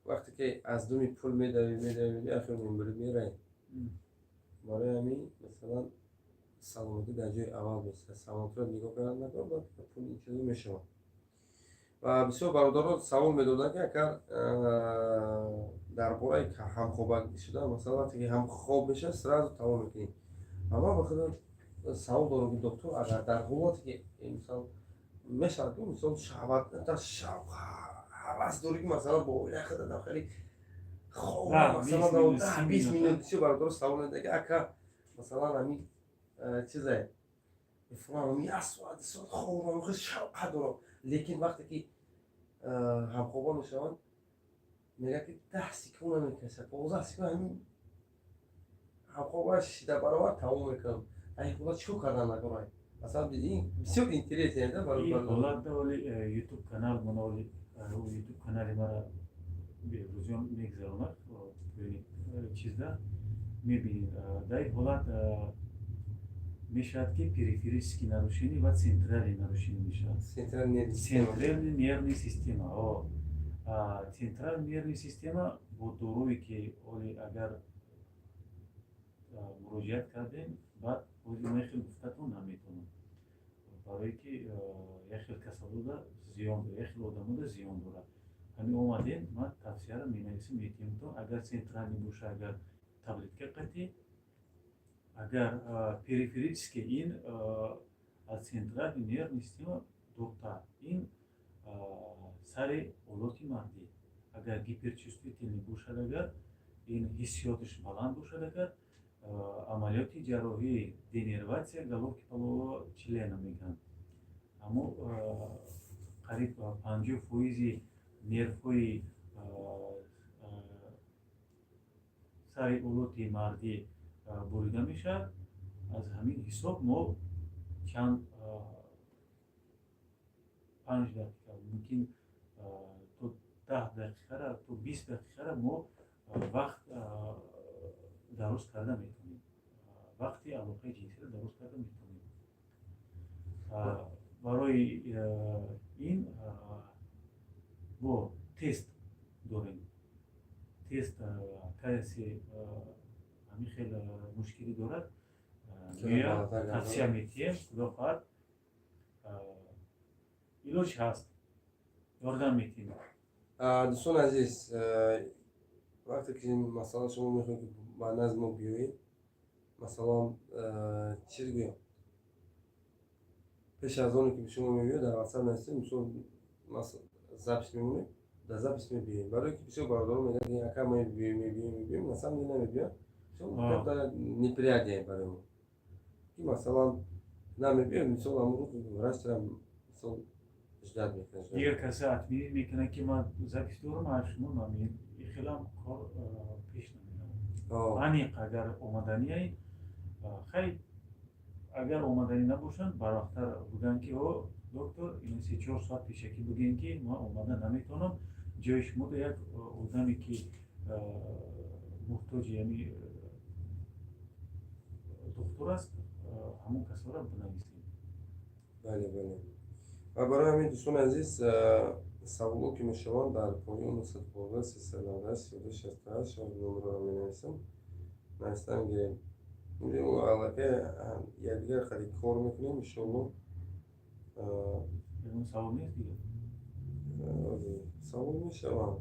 Вақте ки аз думи пул медавӣ, медавӣ, медавӣ, ахир мембирӣ, меравӣ. Барои ҳамин, масалан, саломатӣ дар ҷои аввал меистад. Саломатиро нигоҳ кардан накор, баъд пул ин чизо мешавад. Ва бисёр бародаро савол медоданд, ки агар дар бораи ҳамхоба шудан, масалан, вақте ки ҳамхоб мешавад, сразу тамом мекунӣ. Ва ман ба худ савол дорам, ки доктор, агар дар ҳолате ки, мисол, мешавад ки, мисол, шаҳват, шавқ, ҳавас дорӣ, ки, масалан, бо оилаи худат хеле хоб, масалан, 10-20 минут. Бисёр бародаро савол медоданд, ки ака, масалан, ҳамин чизе фалон, як соат, 2 соат хобам, хеле шавқат дорам, лекин вақте ки ҳамхоба мешаванд, мегӯяд, ки 10 секунд намекашад, 15 секунд ҳамин ҳамхоба шида баробар тамом мекунам. Дар ин ҳолат чӣ кор кардан накорай? Масалан, ин бисёр интересно да барои ҳолат. Оли Ютуб канал моноли, Ютуб канали мара Беҳрӯзиён мегзаронад, поёни чизда мебинед. Дар ин ҳолат мешавад, ки периферический нарушение ва центральный нарушение мешавад. Центральный нервный система, центральный нервный система бо доруе ки оли агар муроҷиат кардем, баъд мехел гуфтатон наметавонам. Барое ки як хел касалода зиён дорад, як хел одамода зиён дорад. Ҳамин омадем, ман тавсияро менависем, метиҳем то агар центральный боша, агар таблетка қатӣ, агар периферический, ин аз центральный нервный система дуртар, ин сари олоти мардӣ, агар гиперчувствительный бошад, агар ин ҳиссиёташ баланд бошад, агар амалиёти ҷарроҳии денерватсия головки полового члена мегӯянд, аммо қариб 50% нервҳои сари олоти мардӣ бурида мешавад. Аз ҳамин ҳисоб мо чанд 5 дақиқа, мумкин то 10 дақиқара, то 20 дақиқара мо вақт дароз карда метавонем, вақти алоқаи ҷинсиро дароз карда метавонем. Барои ин бо тест дорем, тест. Касе ҳамин хел мушкилӣ дорад, меояд, тавсия метиҳем, худо хоҳад, илоҷ ҳаст, ёрдам метиҳем. Дӯстони азиз, вақте ки масалан шумо мехоҳед, ки ба назди мо биёед, масалан, чиз гӯям, пеш аз оне ки шумо мебиёед, дар ватсап нависед, мисол, запись мемонед, дар запись мебиёем. Барое ки бисёр бародарон мегӯянд, ки ака, мебиёем, мебиёем, мебиёем, на самом деле намебиёям. Неприятие барои мо, ки масалан намебиёем, мисол, ҳамон рӯз врачра, мисол, ждать мекунад. Дигар касе отменить мекунад, ки ман запись дорам, а шумо намеед. Хелам кор пеш намеравад. Аниқ агар омаданиай, хай, агар омаданӣ набошанд, барвақттар бугӯянд, ки о доктор, ин 3-4 соат пешакӣ бигӯем, ки ман омада наметавонам, ҷои шумода як одаме, ки муҳтоҷи ами духтур аст, ҳамон касора бинависем. Бале, ва барои ҳамин, дӯстони азиз, саволо ки мешаванд, дар поён 915 398 32 68 номерро менависам, навистан гирем. Аллакай якдигар хади кор мекунем, иншоалло. Ягон савол нест дигар? Савол мешаванд.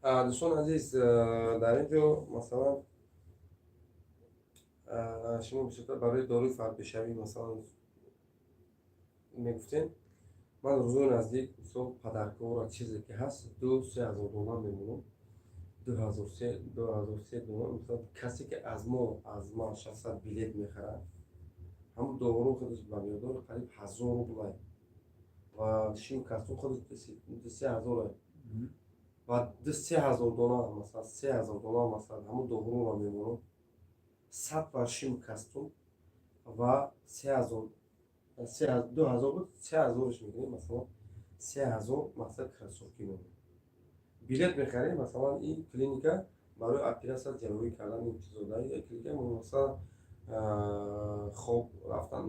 Дӯстони азиз, дар ин ҷо масалан шумо бисёртар барои доруи фарбешавӣ, масалан, мегуфтем. Ман рӯзои наздик, мисол, подаркора чизе ки ҳаст, 2-3 ҳазор доллар мемонам, 2000 се доллар. Масалан, касе ки аз мо, аз ман шахсан билет мехарад, ҳамун дору худаш ба миқдори қариб 1000 рублай ва шим кастум худаш 3 ҳазор ва 3 ҳазор доллар, масалан, 3000 доллар, масалан, ҳамун доруро мемонам, 100 пар шим кастум ва 3000, 2000 буд, 3000-ш мекунем, масалан, 3000, мақсад, кроссовки мемонем. Билет мехарем, масалан, ин клиника барои оператсия ҷарроҳӣ кардан, ин чизода клиника, масалан, хоб рафтан,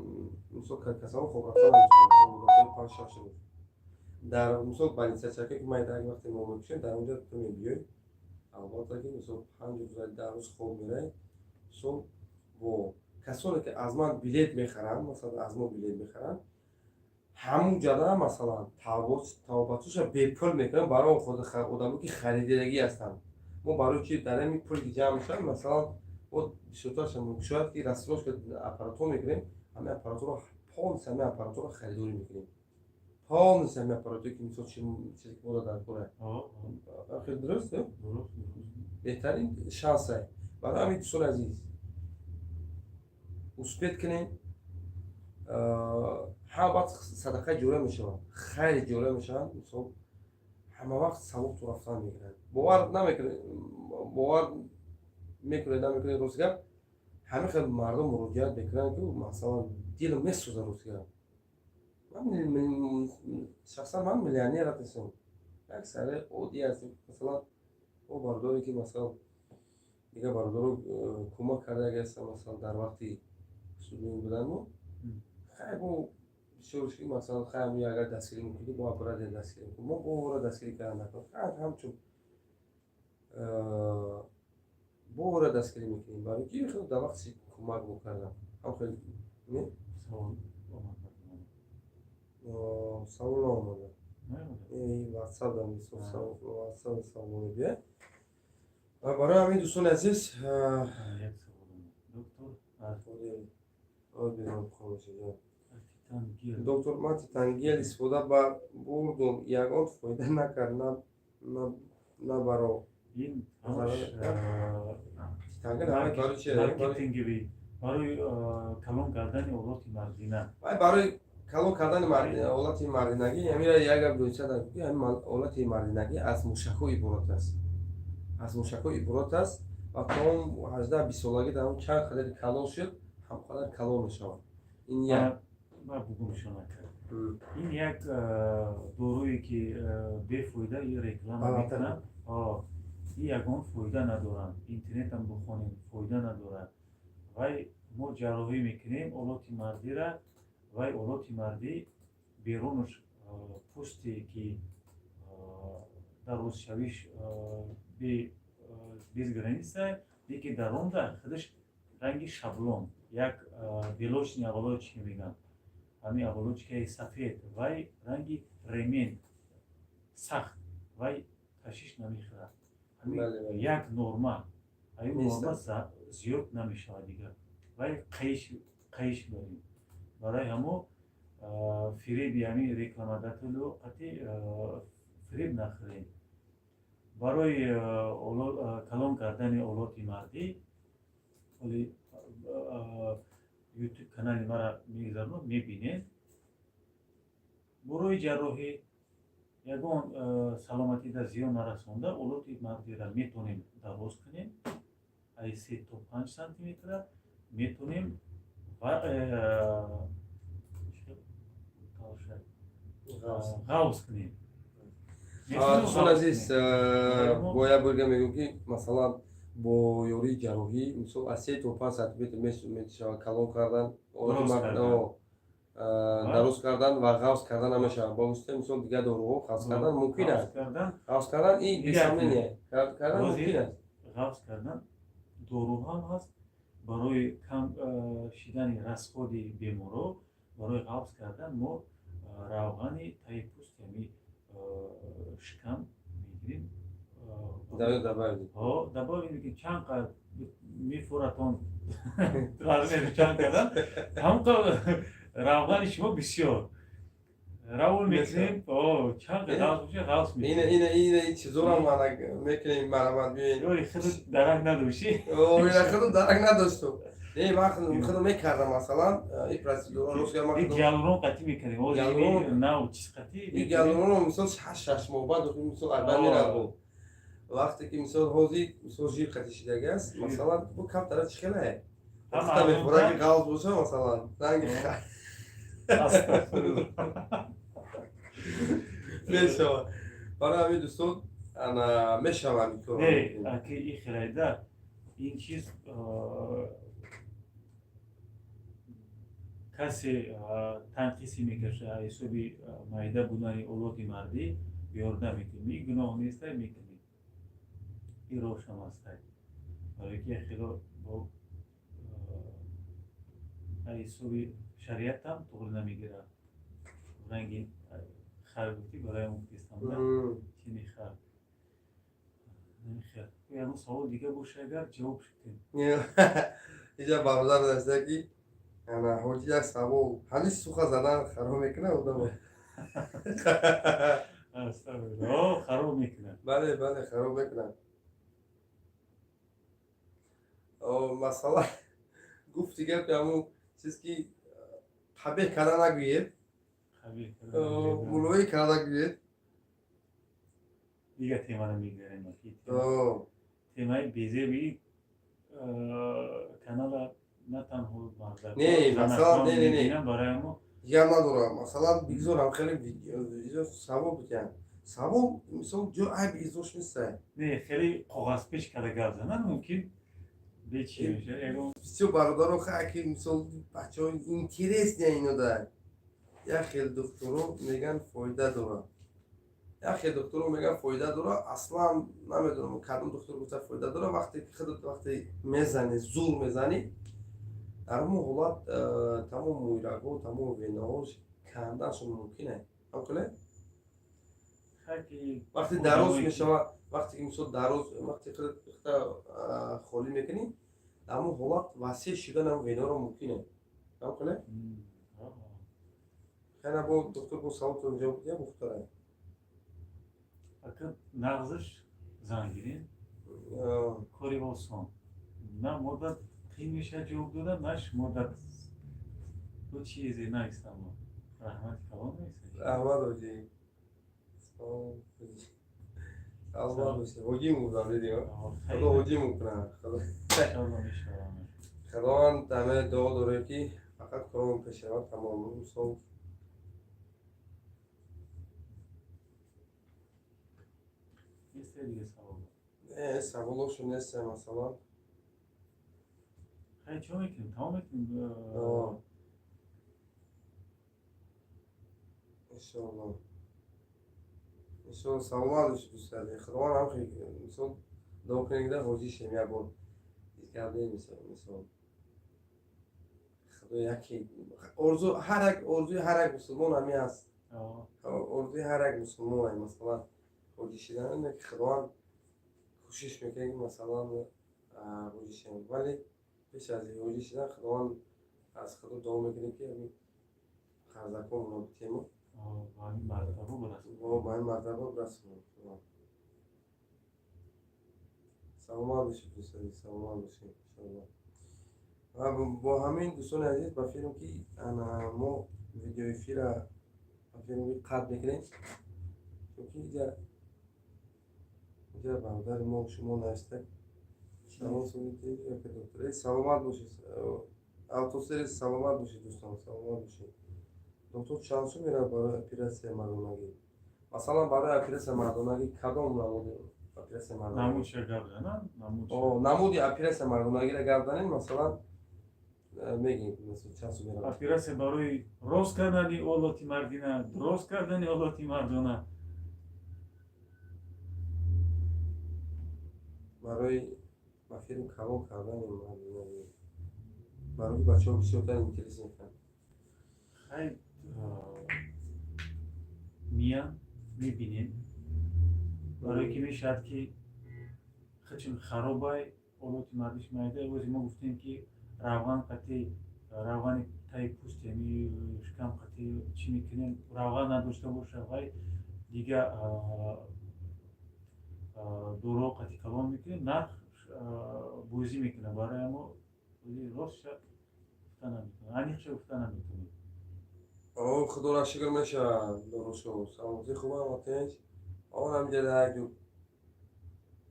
мисол, касалон хоб рафтан 5-6 рӯз дар, мисол, больницачака, ки ман дар вақте мо мекушем, дар онҷо ту мебиёй, албатта, ки мисол 5 рӯз, 10 рӯз хоб мерай. Мисол, бо касоне ки аз ман билет мехаранд, масалан, аз мо билет мехаранд, ҳамун ҷада, масалан, табобатуша бепул мекунам барои одамо, ки харидагӣ ҳастанд. Мо барои чи дар ҳамин пул ки ҷамъ мешавад, масалан, мо бисёртарша шояд ки рассрочка аппаратҳо мекунем, ҳамин аппаратҳоро полностью, ҳамин аппаратҳоро харидорӣ мекунем, полностью ҳамин аппаратҳое ки, мисол, чизе ки мода дар кора. Хеле дуруст, беҳтарин шансае барои ҳамин. Дӯстони азиз, успеть кунем. Ҳама вақт садақаи ҷория мешавад, хайри ҷория мешавад. Мисол, ҳама вақт савобту рафтан мегирад. Бовар намекунед, бовар мекунед, намекунед, рост гап, ҳамин хел мардум муроҷиат мекунанд, ки масалан дилам месӯзад. Рост гап, ман шахсан ман миллионер ҳастам, як сари оддӣ ҳастем. Масалан, о бародаре ки, масалан, дигар бародаро кӯмак карда ҳастам, масалан, дар вақти студент будан мо, хай, мо Бисёр ки, масалан, хай, агар дастгирӣ мекунӣ, бо аппарате дастгирӣ мекунӣ, мо бо ора дастгирӣ кардан накунем, ҳамчун бо ора дастгирӣ мекунем, барои ки дар вақти кӯмак мекардам, ҳам хеле не. Савол омад? Савол наомада, ватсап, ватсап савол мебиёд. Барои ҳамин, дӯстони азиз, Як савол: доктор. Хомӯшиҷон. Титангел. Доктор, ман титангел истифода бурдум, ягон фоида накард, на баро. Ин ҳамаш Титангел барои чи? Маркетинговый, барои калон кардани олоти мардина. Барои калон кардани олати мардинагӣ. Ҳамира як гап донистада, олати мардинагӣ аз мушакҳо иборат аст, аз мушакҳо иборат аст ва то он 18-20 солагӣ дар он чанд қадари калон шуд, ҳамқадар калон мешавад. Ин як. Бугумшо накард. Ин як доруе ки бефоида реклама мекунанд, ин ягон фоида надоранд. Интернетам бухонем, фоида надорад. Вай мо ҷарроҳӣ мекунем олоти мардира, вай олоти мардӣ берунаш пӯсте ки дарозшавиш без граница, лекин даронда худаш ранги шаблон, як белочный оболочка мегӯянд, ҳамин оболочкаи сафед, вай ранги ремень сахт, вай кашиш намехӯрад. Як норма, ин норма зиёд намешавад дигар, вай қайиш дорем. Барои ҳамо фиреби ҳамин рекламодателю қатъи фиреб нахӯрем. Барои калон кардани олоти мардӣ, оли Ютуб канали мара мегузаронад, мебинед. Барои ҷарроҳӣ ягон саломатида зиён нарасонда, олоти мардиро метавонем дароз кунем, ай 3 то 5 сантиметра метавонем ва ғавз кунем. Дӯстон азиз, бо як борга мегӯм, ки масалан, бо ёрии ҷарроҳӣ, мисол, аз 3 то 5 сантиметр мешавад калон кардан, дароз кардан ва ғавз кардан намешавад. Бо воситаи, мисол, дигар доруҳо ғавз кардан мумкин аст. Ғавз кардан и без сомнения кардан мумкин аст. Ғавз кардан дору ҳам ҳаст барои кам шидани расходи беморо. Барои ғавз кардан мо равғани таи пӯсти ҳами шикам мегирем. Добавим, чанд қад мефуратон, размери чанд кардан, ҳамқа равғани шумо бисёр равон мекунем, чанд ғавз боша, ғавз. Мекунем. Ина чизорам мана мекунем, марамат биёин. Худ дарак надошти. Ина худ дарак надоштум. Не, ман худам мекардам, масалан, и процедура рост. Ман гиалурон қатӣ мекардем, нав чиз қатӣ. И гиалурон, мисол, 6 моҳ баъд, мисол, арба меравад. Вақте ки, мисол, ҳозир, мисол, жир қатӣ шидаги аст, масалан, бу камтара чӣ хелае вақта мефура, ки ғавз боша, масалан, ранги Астағфируллоҳ. Мешавад. Барои ҳамин, дӯстон, ана мешавад ин кор. Не, аки и хелайда ин чиз касе танқиси мекаша ҳисоби майда будани олоти мардӣ, ёрдам мекунем. Ин гуноҳ нестай, мекунем. Ин рошам ҳастай, барои ки хело бо ҳисоби шариатам туғри намегирад. Ранги хар гуфтӣ, барои он гуфтистам, чини хар. Намехел, ягон савол дига боша, агар ҷавоб шудем. Иҷа бародар нависта, ки ана ҳоҷи, як савол: ҳамин суха задан хароб мекунад одамо? Астағфируллоҳ, хароб мекунад. Бале, хароб мекунад. Масалан, гуфти гапи ҳамун чиз, ки қабеҳ карда нагӯед, мулоӣ карда гӯед. Дига темаро мегзарем. Темаи безеби канала на танҳо. Не, масалан, не, не, не. Барои мо. Дигар надорам. Масалан, бигзорам хеле видео савол битиҳам. Савол, мисол, ҷо айб изош нестай. Не, хеле коғазпеч карда гап занад мумкин, бечи мешавад ягон. Бисёр бародаро, ки, мисол, бачаҳо интересния ино да. Як хел духтуро меган, фоида дорад, як хел духтуро меган, фоида дорад. Аслан намедонам, кадом духтур гуфта, фоида дорад. Вақте ки худат вақте мезанӣ, зур мезанӣ, дар ҳамон ҳолат тамом мӯйрагҳо, тамоми венаҳо канданшон мумкин е. Ҳамхеле вақте дароз мешавад, вақте ки, мисол, дароз, вақте худат холӣ мекунӣ, дар ҳамон ҳолат васеъ шудан ҳам венаро мумкин е. Ҳамхеле хена бо доктор бо саволтон ҷавоб диҳам, мухтара. Ака, нағзаш занг гирем, кори осон на моддат қин мешавад ҷавоб додан, на шумо бо чизе навистам. Раҳмати калон нависед. Раҳмат, ҳоҷӣ, саломат бошед. Ҳоҷим гуфтам, дидӣ, худо ҳоҷим кунад. Худованд ҳаме дуо дорем, ки фақат коромон пеш равад, тамом. Мисол, не, саволошо нест, масалан. Хай, чӣ мекунем? Тамом мекунем. Иншоалло, иншоалло. Саломат бошед, дӯстади. Худованд ҳам, мисол, дуо кунем, ки ҳоҷӣ шем. Як бор кардем, мисол, худо яке орзу, ҳар як орзуи ҳар як мусулмон ҳамин аст. Орзуи ҳар як мусулмон, масалан, ҳоҷӣ шидан, ки худованд кӯшиш мекунем, ки, масалан, ҳоҷӣ шавем. Вале пеш аз ҳоҷӣ шидан, худованд, аз худо дуо мекунем, ки ҳамин қарзаконро битему ба ҳамин мартаба бирасонем, ба ҳамин мартаба бирасонем. Саломат бошед, дӯстони, саломат бошед, иншоалло. Ва бо ҳамин, дӯстони азиз, ба филм ки ана мо видеоэфира ба филм ки қатъ мекунем, чунки иҷа бародари мо шумо нависта: "Салом, саломат бошед, автосервис". Саломат бошед, дӯстон, саломат бошед. Доктор, чанд сум меравад барои оператсияи мардонагӣ? Масалан, барои оператсияи мардонагӣ, кадом намуди оператсияи мардонагӣ? Намуди оператсияи мардонагиро гап занем, масалан, мегем, чанд сум меравад. Оператсия барои рост кардани олоти мардина, рост кардани олоти мардона? Барои ба филм калон кардани мардонагӣ, барои бачаҳо бисёртар интерес мекунанд. Хай, мия мебинем, барое ки мешавад, ки хачун харобай олоти мардиш майда. Ози мо гуфтем, ки равған қати, равғани таи пӯсти ами шикам қати чӣ мекунем. Равған надошта боша, вай дига доро қати калон мекунем, нарх бозӣ мекунад. Барои мо ростша гуфта наметавонем, аниқша гуфта наметавонем. Худоро шукр, мешавад дорушо. Саломатӣ хубам, тинч. Он ҳам ҷада як ҷо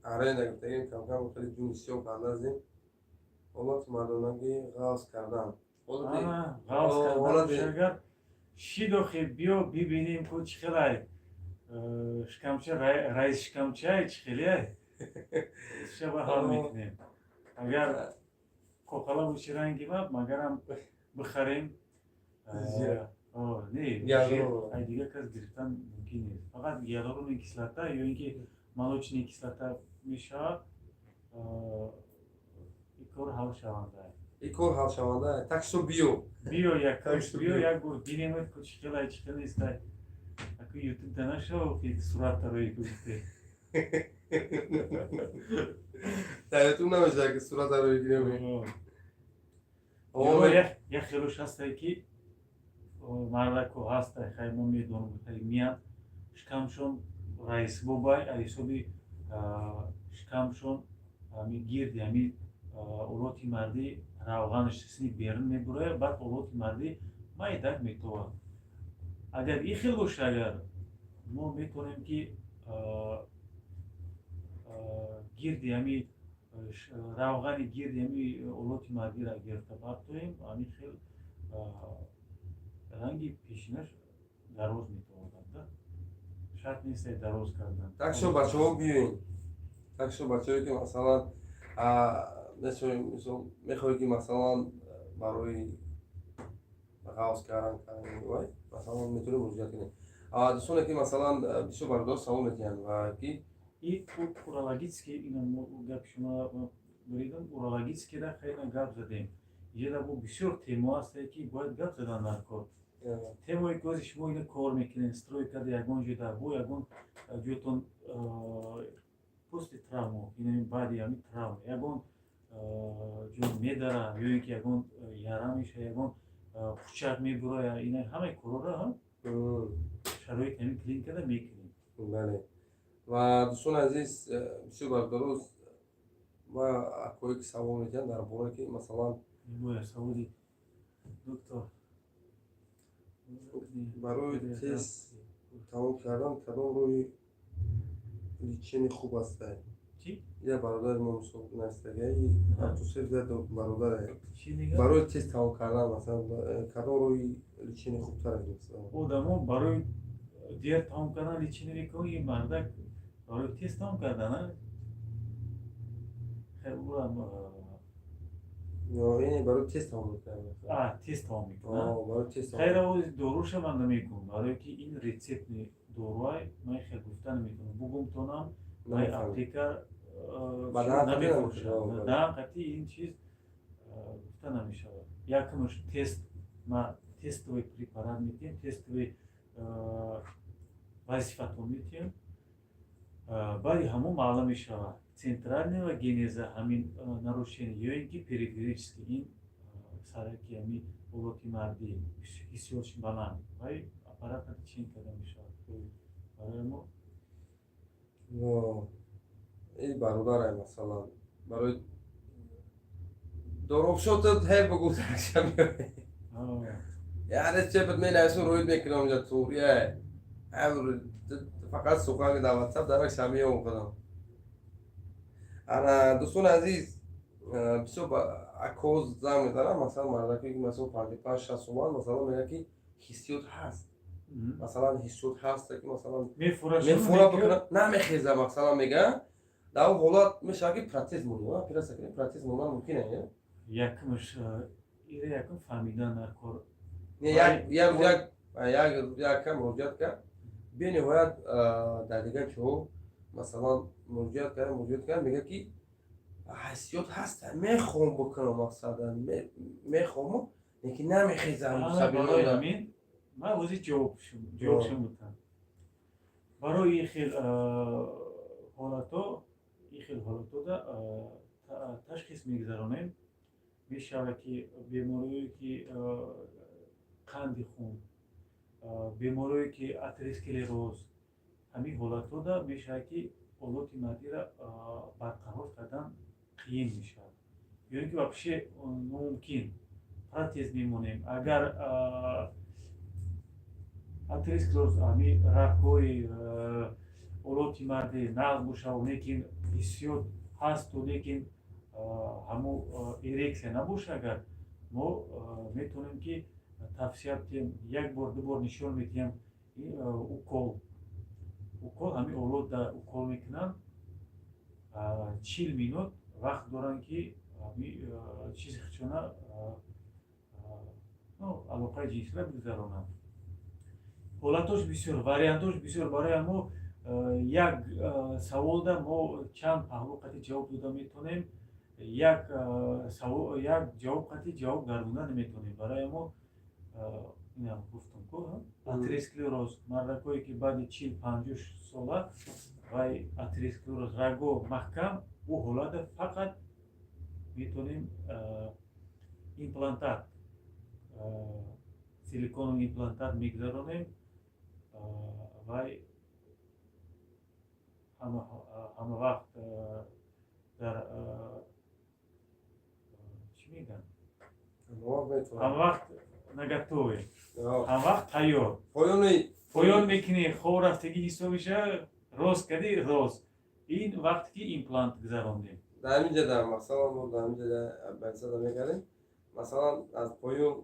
аренда гирифтагим, камкам хеле ҷуни сиёҳ андазем. Ҳолати мардонагӣ ғафз кардан. Ғафз кардан агар шидохи, биё бибинем ку чӣ хелай шикамча, раис шикамчай чӣ хеле шаба ҳал мекунем. Агар коқала боши ранги ма, магарам бихарем. Не, ай дигар кас гирифтан мумкин нест, фақат гиалуроновая кислота ё ин ки молочная кислота мешавад, и кор ҳал шаванда. И кор ҳалшаванда, так что биё. Биё, як биё, як бор бинемед ку чӣ хелай, чӣ хел нестай. Аку ютуб да нашав, ки суратаро гуфте. Дар ютуб намешава, ки суратаро гирем. Як хелош ҳастай, ки мардако ҳастай, хай, мо медонем, миянд, шикамшон раисбобай, ҳисоби шикамшон ами гирди ами олоти мардӣ равғанаш сини берун мебурояд, баъд олоти мардӣ майдак метовад. Агар ин хел боша, агар мо метавонем, ки гирди ами равғани гирди ами олоти мардиро гирифта партоем, ами хел ранги пешинаш дароз метавонад да, шарт нест дароз кардан. Так шо, бачаҳо, биёен. Так шо, бачаҳое, ки, масалан, мехоҳед, ки, масалан, барои ғафз кардан вай. Масалан, метавонем муроҷиат кунем. Дӯстоне, ки, масалан, бисёр бародар савол медиҳанд ва ки И урологический, ина гапи шумо буридам, урологический ра хеле гап задем. Иҷода бо бисёр темо ҳастае, ки бояд гап задан дар кор. Темое ки ози шумо ина кор мекунед, стройка да, ягон ҷода бо ягон ҷоятон после травму, ина баъди ҳамин травма ягон ҷо медара ё ин ки ягон яра меша, ягон пучак мебуроя, ина ҳамаи корора шароити ҳамин клиникада мекунем. Бале, ва дӯстони азиз, бисёр бародаро ва акое ки савол медиҳанд дар бораи ки, масалан, Саволи доктор. Барои тез тамом кардан кадом роҳи лечение хуб аста? Я бародари мо, мисол, навистагаи Абдусеф, бародаре, барои тез тамом кардан, масалан, кадом роҳи лечение хубтар аст? Одамо барои дер тамом кардан лечение мекунад, ин мардак барои тез тамом кардан. Урам. Барои тез тамом мекунад. Тез тамом мекунад. Хайр, доруша ман намегӯм, барое ки ин рецептный доруай, ман хел гуфта наметавонам, бугумтонам, май аптека намефурӯшад. Даҳан қатъи ин чиз гуфта намешавад. Якумш, тест, ма тестовый препарат метиҳем, тестовый вазифатон метиҳем, баъди ҳамон маълум мешавад, центрального генеза ҳамин нарушение ё ин ки периферический, ин сараки ҳами олоти мардӣ ҳиссиётш баланд, вай аппарат чин карда мешавад барои мо. Ин бародарай, масалан, барои доробшотат ҳе бугу, яъне чепат менависум, рӯид мекунам инҷа турия, фақат сухан дар Ватсап дарак шамиём кунам. Ана, дӯстони азиз, бисёр акоз занг мезанам, масалан, мардаке ки, масалан, 55-60 соман, масалан, мегӯяд, ки ҳиссиёт ҳаст, масалан, ҳиссиёт ҳаст, ки, масалан, мефура бикунам, намехеза, масалан, мега. Дар он ҳолат мешавад, ки протез монӣ, оператсия кунӣ, протез мондан мумкин е? Якумш, ира якум фаҳмидан дар кор. Як рӯз як муроҷиат кард, бениҳоят дар дигар ҷоҳо, масалан, муроҷиат кард, мегӯяд, ки ҳиссиёт ҳаста, мехоҳам бикунам, мақсадан мехоҳам, лекин намехезам. Барои ҳамин ман ози ҷавобшон будам. Барои ин хел ҳолатҳо, ин хел ҳолатҳода ташхис мегузаронем. Мешавад, ки бемориҳое ки қанди хун, бемориҳое ки атеросклероз, ҳамин ҳолатҳода мешавад, ки олоти мардиро барқарор кардан қиин мешавад ё ин ки вообще номумкин, протез мемонем. Агар атеросклероз, ҳамин рагҳои олоти марди нағз бошад, лекин ҳиссиёт ҳасту, лекин ҳамун эрексия набошад, агар мо метавонем, ки тавсия бидиҳем, як бор, ду бор нишон медиҳем, укол, ҳамин олот укол мекунанд, 40 минут вақт доранд, ки чизи хичона, алоқаи ҷинсиро бигузаронанд. Ҳолатош бисёр, вариантош бисёр. Барои мо як саволда мо чанд паҳлӯ қатъи ҷавоб дода метавонем, як ҷавоб қатъи ҷавоб гардонда наметавонем. Барои мо инам гуфтам ку, атеросклероз, мардакое ки баъди 40-50 сола вай атеросклероз, раго маҳкам, ӯ ҳолата фақат метавонем имплантат, силиконовый имплантат мегузаронем. Вай ҳама вақт дар чӣ мегӯянд, ҳама вақт наготове, ҳама вақт тайёр. Поёни. Поён мекунӣ, хоб рафтагӣ ҳисоб мешавад, рост кардӣ, рост. Ин вақте ки имплант гузарондем. Дар ҳамин ҷа, дар, масалан, мо дар ҳамин ҷа байсада мекардем, масалан, аз поён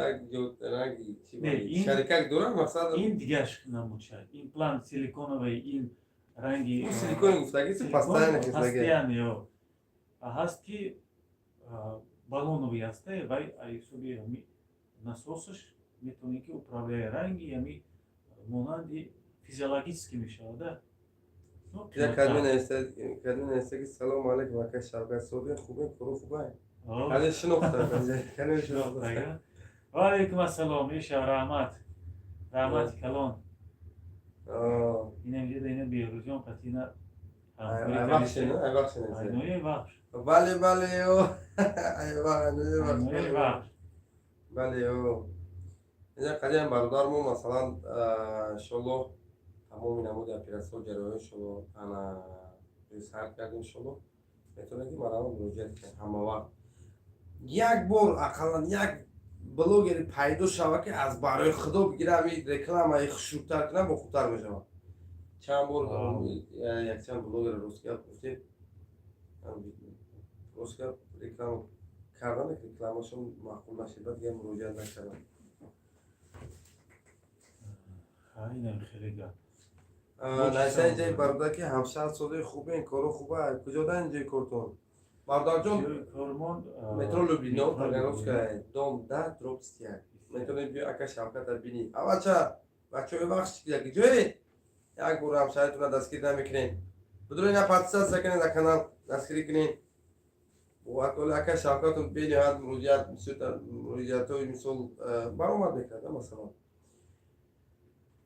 як ҷо ранги шарикак дорад, мақсад. Ин дигар намудша, имплант силиконовый, ин ранги. Силикони гуфтагӣ постоянно. Постоянно ҳаст, ки баллоновый ҳаста, вай ҳисоби насосаш. Метавонем ки управляя ранги ами монанди физиологически мешавада. Кадми наиста, ки салому алейкум, ака Шавкат, содин хубе, кору хубай. Каде шинохта, каде шинохта. Ва алейкум ассалом, еша, раҳмат, раҳмати калон. Ина инҷа ина Беҳрӯзҷон қатина. Айбахшин. Айнои вахш. Бале, бале, айва. Айнои вахш. Бале, инҷа қадиам бародармо, масалан, иншолло, тамоми намуди оператсио, ҷарроҳиҳо, иншолло, ана сар кардем. Иншолло, метавонед, ки марамо муроҷиат кунед ҳама вақт. Як бор ақаллан як блогери пайдо шава, ки аз барои худо бигира, ами рекламаи хушрӯтар кунам, бо хубтар мешавад. Чанд бор якчанд блогер, ростгап гуфтем, ростгап, реклама кардан, рекламашон маъқул нашид, баъд дигар муроҷиат накардам. Инам хеле гап. Найса, инҷаи бародар, ки ҳамшаҳр, содаи хубен, коро хуба, куҷода инҷои кортон, бародарҷон? Метро Люблино, Таганрогская, дом 10/21. Метавонед биё, ака Шавката бинӣ. Аввалча, бачаҳои вахш, ҷое як бор ҳамшаҳритона дастгирӣ намекунем? Бидурена, подписаться кунед дар канал, дастгирӣ кунед. Оли ака Шавкатон бениҳоят муроҷиат, муроҷиатҳои, мисол, баромад мекард. Масалан,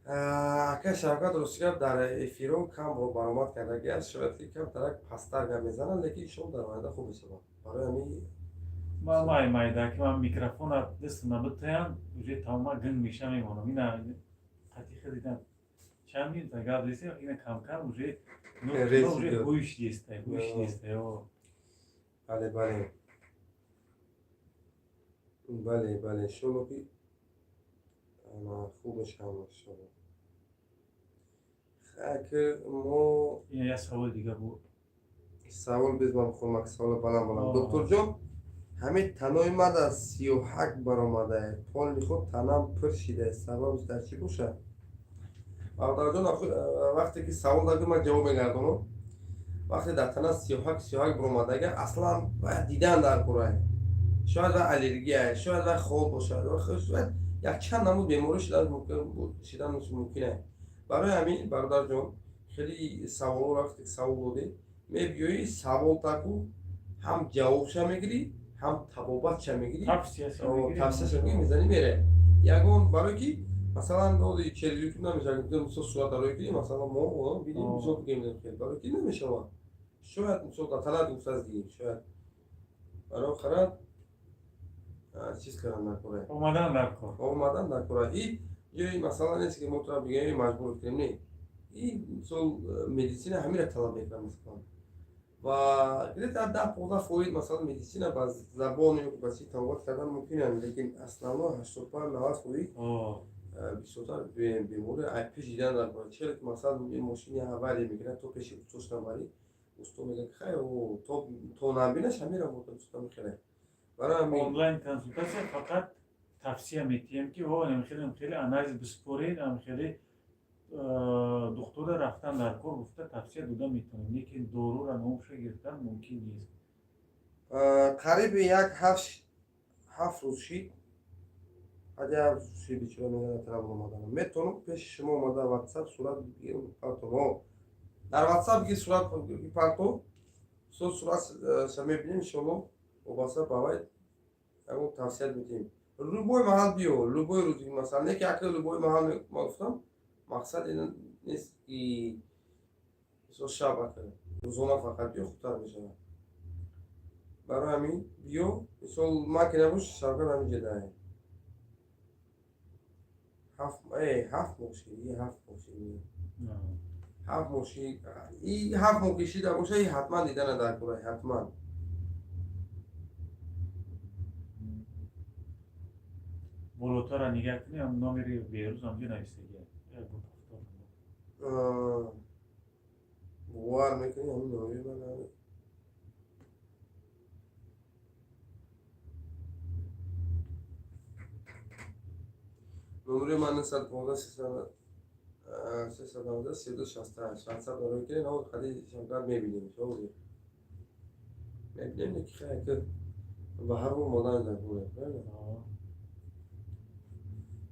ака Шавкат, ростигап, дар эфирҳо кам баромад кардаги аст. Шояд ки камтарак пасттар гап мезанад, лекин иншоалло, дар оянда хуб мешавад. Барои ҳамин Ман май майда ки ман микрофона дастам набитаям, уже тамома гинг меша, мемонам. Ина қатиха дидам, чанд минута гап десем, ина камкам уже ҳуш дестай, ҳуш дестай. Бале, бале, бале, бале, иншолло, ки хуб мешавам, иншолло. Ки мо Як саволи дига буд. Савол без, ман бихонам савола баланд баланд. Докторҷон, ҳамин танои ман аз сиёҳак баромадае, поли худ танам пур шидае, сабабш дар чӣ бошад? Бародарҷон, вақте ки савол дадӣ, ман ҷавоб мегардонам. Вақте дар тана сиёҳак сиёҳак баромадага, аслан бояд дидан дар курае. Шояд вай аллергия, шояд вай хоб бошад, шояд якчанд намуд беморӣ шидан мумкин аст. Барои ҳамин, бародарҷон, хеле саволро вақте савол додем, мебиёӣ, савол таку ҳам ҷавобша мегирӣ, ҳам табобатша мегирӣ, тавсияша мегирӣ, мезанӣ, мере ягон. Барое ки, масалан, через ютуб намешавад, мисол, сурата рӯй кунӣ, масалан, мо бинем, мисол, бигем, барое ки намешавад. Шояд, мисол, дар талаб гуфтааст, дигем, шояд барои харад чиз кардан дар кора. Омадан дар кор. Омадан дар кора. И ҷои масалан нест, ки мо тура бигем, маҷбур кунем, не. И мисол, медицина ҳамира талаб мекунад, масалан, ва где-то 10-15%, масалан, медицина ба забон ё ба чи табобат кардан мумкин, лекин основно 85-90% бисёртар беморӣ ай пеш дидан дар кора. Чиқаре ки, масалан, мошини авария мекунад, то пеши устош набарӣ, усто мегӯяд, ки хай, то набинаш ҳамира мехеле. Барои ҳамин Онлайн консултатсия фақат тавсия метиҳем, ки о хеле хеле анализ бисупоред, хеле духтура рафтан дар кор гуфта тавсия дода метавонем, лекин дорура номша гирифтан мумкин нест. Қариби як ҳафт рӯз шид, ҳади ҳафт рӯз шид, бечора мегӯяд, тараф омаданам. Метавонам пеши шумо омада, ватсап сурат партомо, дар ватсап ги сурат парто, со суратша мебинем, иншолло, вобаста ба вай ягон тавсият медиҳем. Любой маҳал биё, любой рӯз, масалан, не ки ака любой маҳал ма гуфтам, мақсад ин нест, ки мисол шаб, ака рӯзона фақат биё, хубтар мешавад. Барои ҳамин биё, мисол, ман ки набош, Шавкат ҳамин ҷадае. 7 моҳ шид, 7 моҳ шид, 7 моҳ шид. И 7 моҳ ки шида боша, и ҳатман дидана дар кора, ҳатман. Болотара нигаҳ кунӣ, номери Беҳрӯз ҳамҷо нависагия. Бовар мекунӣ, ҳамин номери ман номери ман 915 390 3268. Ватсап дорем, ки на хади Шавкат мебинем, шози мебинем, ки хай ки ба ҳар бор модан дар кора.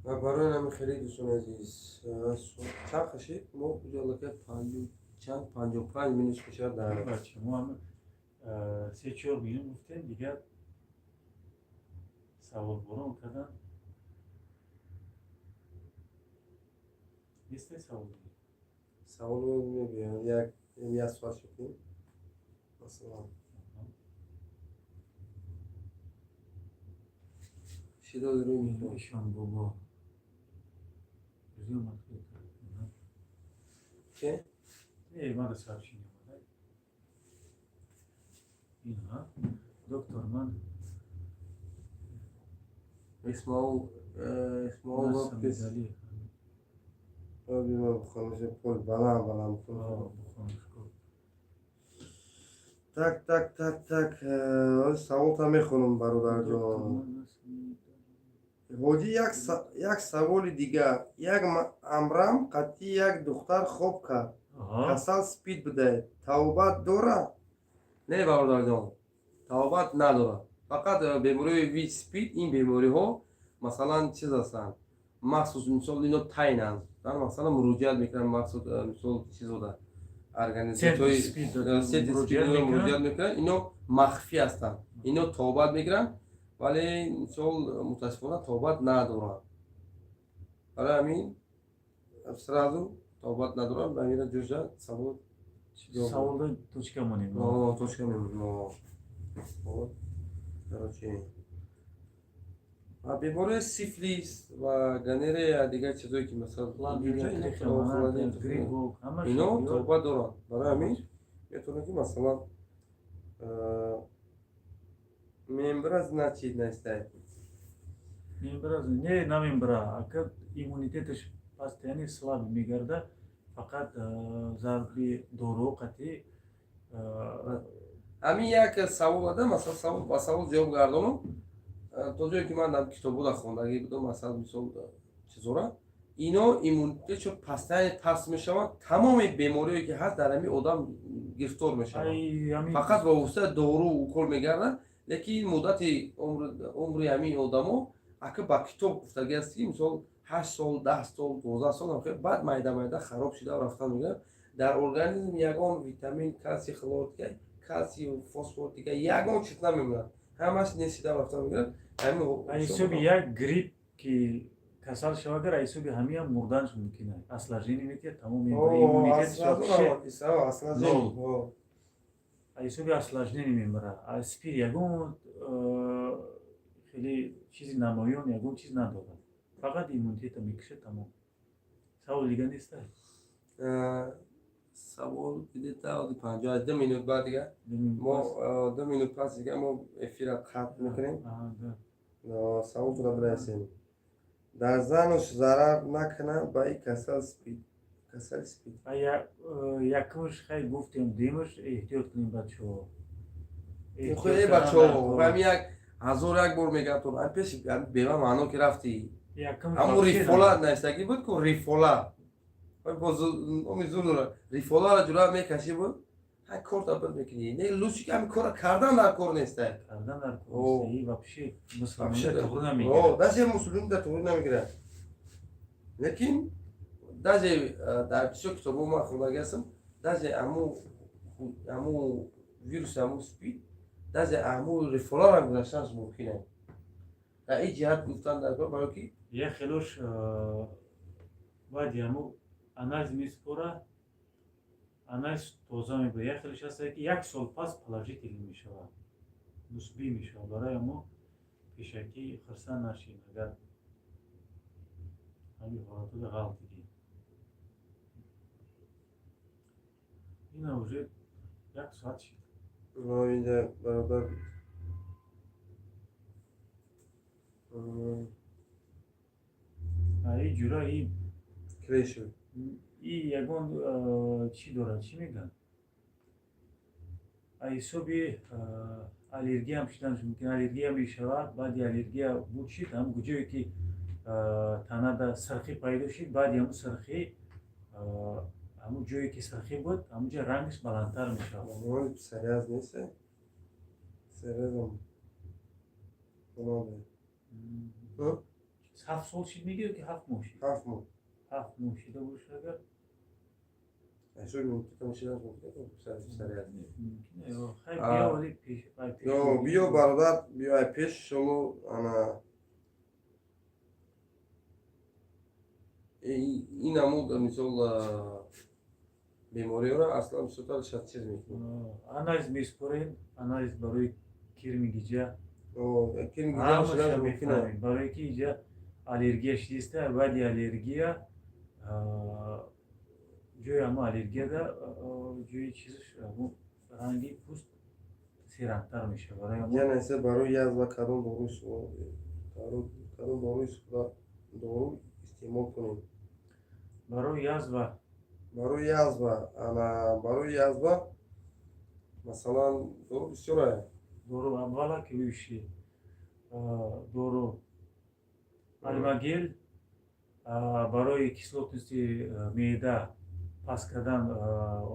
Ва барои ҳамин хеле, дӯстони азиз, чанд қашид мо уҷалака чанд 55 минут мешавад дар Бача, мо ҳам 3-4 минут гуфтем, дигар саволборон кардан. Нестай савол? Савол мебиёяд, як соат шудем, масалан. Шидоди рӯи микро. Ишон бобо. Ке? Не, мада сообщение омада. Инҳа. Доктор, ман Исмоил Лопес. Бихонаш, баланд баланд. Так, так, так, так, саволта мехонам, бародарҷон. Ҳоҷӣ, як саволи дигар. Як амрам қатъи як духтар хоб кард, касал спид будае, тавбат дорад? Не, бародарҷон, тавбат надорад. Фақат бемориҳои ВИЧ, спид, ин бемориҳо, масалан, чиз ҳастанд махсус, мисол, ино тайнанд, масалан, муроҷиат мекунанд махсус, мисол, чизода, организатсияҳои муроҷиат мекунанд, ино махфӣ ҳастанд, ино тавбат мегиранд, вале, мисол, мутаассифона, тавбат надоранд. Барои ҳамин сразу тавбат надоранд. Ба ҳамина ҷоша савол. Саволда точка монем. Точка мемонем. Короче, бемории сифлис ва гонорея, дигар чизое ки, масалан, ино тавбат доранд. Барои ҳамин метавонем ки, масалан, мембра, значит, наистай. Мембра не, намембра, ака, иммунитеташ паст, яъне слаб мегарда, фақат зарби дору қатъи. Ҳамин як савол ада, масалан, савол ба савол ҷавоб гардонам. То ҷое ки ман дар китобода хондагӣ будам, масалан, мисол, чизора, ино иммунитетшо пастани паст мешаванд, тамоми бемориое ки ҳаст, дар ҳамин одам гирифтор мешаванд, фақат ба воситаи дору укол мегарданд. Лекин муддати умри ҳамин одамо, ака, ба китоб гуфтагӣ аст ки, мисол, 8 сол, 10 сол, 12 сол, баъд майда майда хароб шуда рафтан мегӯяд. Дар организм ягон витамин, калсий, хлор, калсий, фосфор, дигар ягон чиз намемонад, ҳамаш нест шуда рафтан мегӯяд. Ҳисоби як грипп ки касал шава, агар ҳисоби ҳамиам мурданаш мумкин аст, осложнение метиҳад, тамоми иммунитет ҳисоби осложнение мебарад. Спид ягон хеле чизи намоён, ягон чиз надорад, фақат иммунитета мекушад, тамом. Савол дига неста? Савол где-то 52 минут баъд дига мо, 2 минут пас дига мо эфира қатъ мекунем. Саволтона бинависем. Дар зануш зарар накунад ба и касал спид, касали спид? Якумш хай гуфтем, дуюмаш эҳтиёт кунем, бачаҳо. Э, бачаҳо, ҳами як ҳазор як бор мегӯям, пеши бева маъно ки рафтӣ, ҳамун рифола навиштагӣ буд ку, рифола рифоларо ҷура мекашӣ буд, ҳай корта буд мекунӣ. Не, лучше ки ҳамин кора кардан дар кор неста. Кардан дар кор вообще, мусулмон. Даже мусулмин дар туғри намегирад. Лекин даже дар бисёр китобҳо ман хондаги ҳастам, даже аму вирус, аму спид, даже аму рифоларо гузаштанаш мумкин аст. Дар ин ҷиҳат гуфтан дар кор, барои ки як хелош баъди ҳаму анализ месупора, анализ тоза мебояд, як хелош ҳаста ки як сол пас положительный мешавад, мусбӣ мешавад. Барои ҳамо пешакӣ хирсанд нашин, агар ҳамин ҳолатода ғалтидӣ. Ина уже як соат шид. Инҷа, бародар. И ҷура и Креши. И ягон чӣ дорад, чӣ мегӯянд, ҳисоби аллергиям шуданаш мумкин. Аллергия мешавад, баъди аллергия буд шид, ҳам куҷое ки танада сирхӣ пайдо шид, баъди ҳамун сирхӣ, ҳамун ҷое ки сирхӣ буд, ҳамунҷа рангаш баландтар мешавад. Псориаз нест? Псориазам. 7 сол шид меги ё ки 7 моҳ шид? 7 моҳ. 7 моҳ шида бошад агар. Биё, бародар, биё ай пеш, иншолло. Ана ин амуд, мисол, бемориҳоро аслан бисёртар шад чиз мекунем. Анализ месупорем, анализ барои кирми гиҷа. Кирми гиҷа шудан мумкин. Барое ки иҷа аллергия шидиста, баъди аллергия ҷои ҳамо аллергияда ҷои чизш ранги пӯст серангтар мешавад. Барои барои язва кадом дору дору истеъмол кунем? Барои язва? Барои язва, ана, барои язва, масалан, дору бисёр. Дору обволакивающий дору Алмагел барои кислотности меъда паст кардан,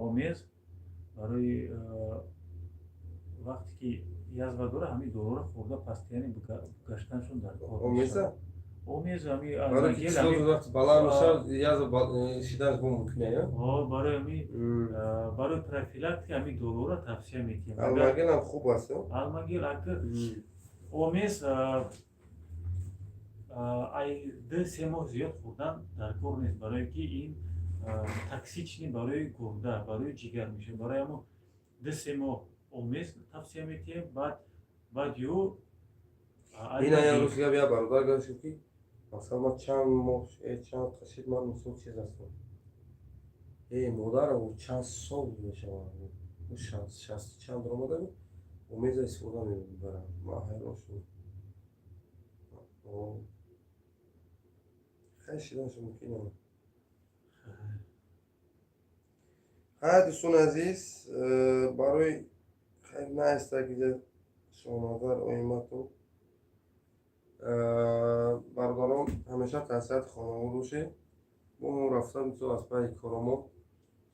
Омез барои вақте ки язва дора, ҳамин доруро хӯрда пастияни гаштаншон дар кор. Омеза? Омез, ҳами. Барои кислота вақти баланд мешавад, язва шиданаш бо мумкин е? Барои ҳами, барои профилактика ҳами доруро тавсия медиҳем. Алмагел ҳам хуб аст. Алмагел, ака, Омез ай 2-3 моҳ зиёд хӯрдан дар кор нест, барое ки ин токсичный барои гурда, барои ҷигар мешавад. Барои ҳамо 2-3 моҳ Омез тавсия медиҳем, баъд ё Ина як рӯз гап як бародар гуфт, ки масалан, ман чанд моҳ, чанд қашид, ман мисол чиз ҳастам. Э, модар, чанд сол мешавад, 60 чанд омада, Омеза истифода мебарам. Ман ҳайрон шудам. Хай, шиданаш мумкин. Хай, дӯстони азиз, барои хай наиста ки шоназар оимату бародарон, ҳамеша тансиҳати хонавода бошед. Бо мо рафта, мисол, аз пайи коромо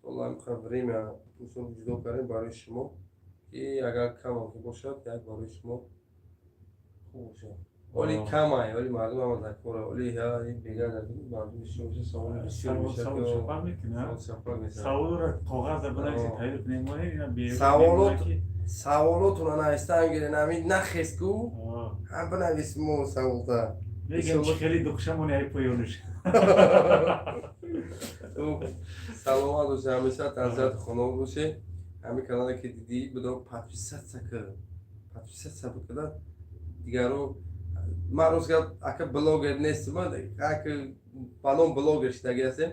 солам время, мисол, ҷудо кардем барои шумо, ки агар камам ки бошад, як барои шумо хуб бошад. Оли камай, оли мардум ҳама дар кора, оли бега мардум бисёр меша, саволи бисёр. Мешавад. Саволотона навистан гирен, ҳамин нахест ку, ҳам бинавис мо саволта. Мегам, чи хеле духшамони ай поёниш. Саломат бошед, ҳамеша тансиҳати хонавода бошед. Ҳамин канале ки дидӣ, бидо подписаться кар, подписаться бикарда дигаро. Ман рост гап, ака, блогер нестам, ака, ба ном блогер шидаги ҳастем.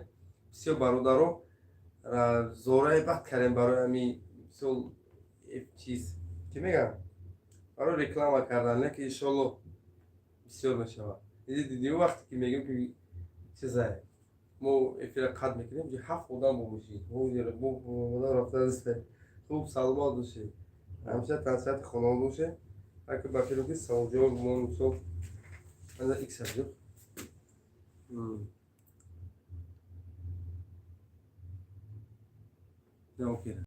Бисёр бародаро зораи бад кардем барои ҳами, мисол, чиз чӣ мегам, барои реклама кардан, лекин иншолло бисёр мешавад. Диди, вақте ки мегӯем ки чизае, мо эфира қатъ мекунем, ҳафт одам бо мешид рафта. Хуб, саломат бошед, ҳамеша тансиҳати хонавода бошед. Ака, ба филм ки саволҷавоб мо, мисол, икс аст. Давом.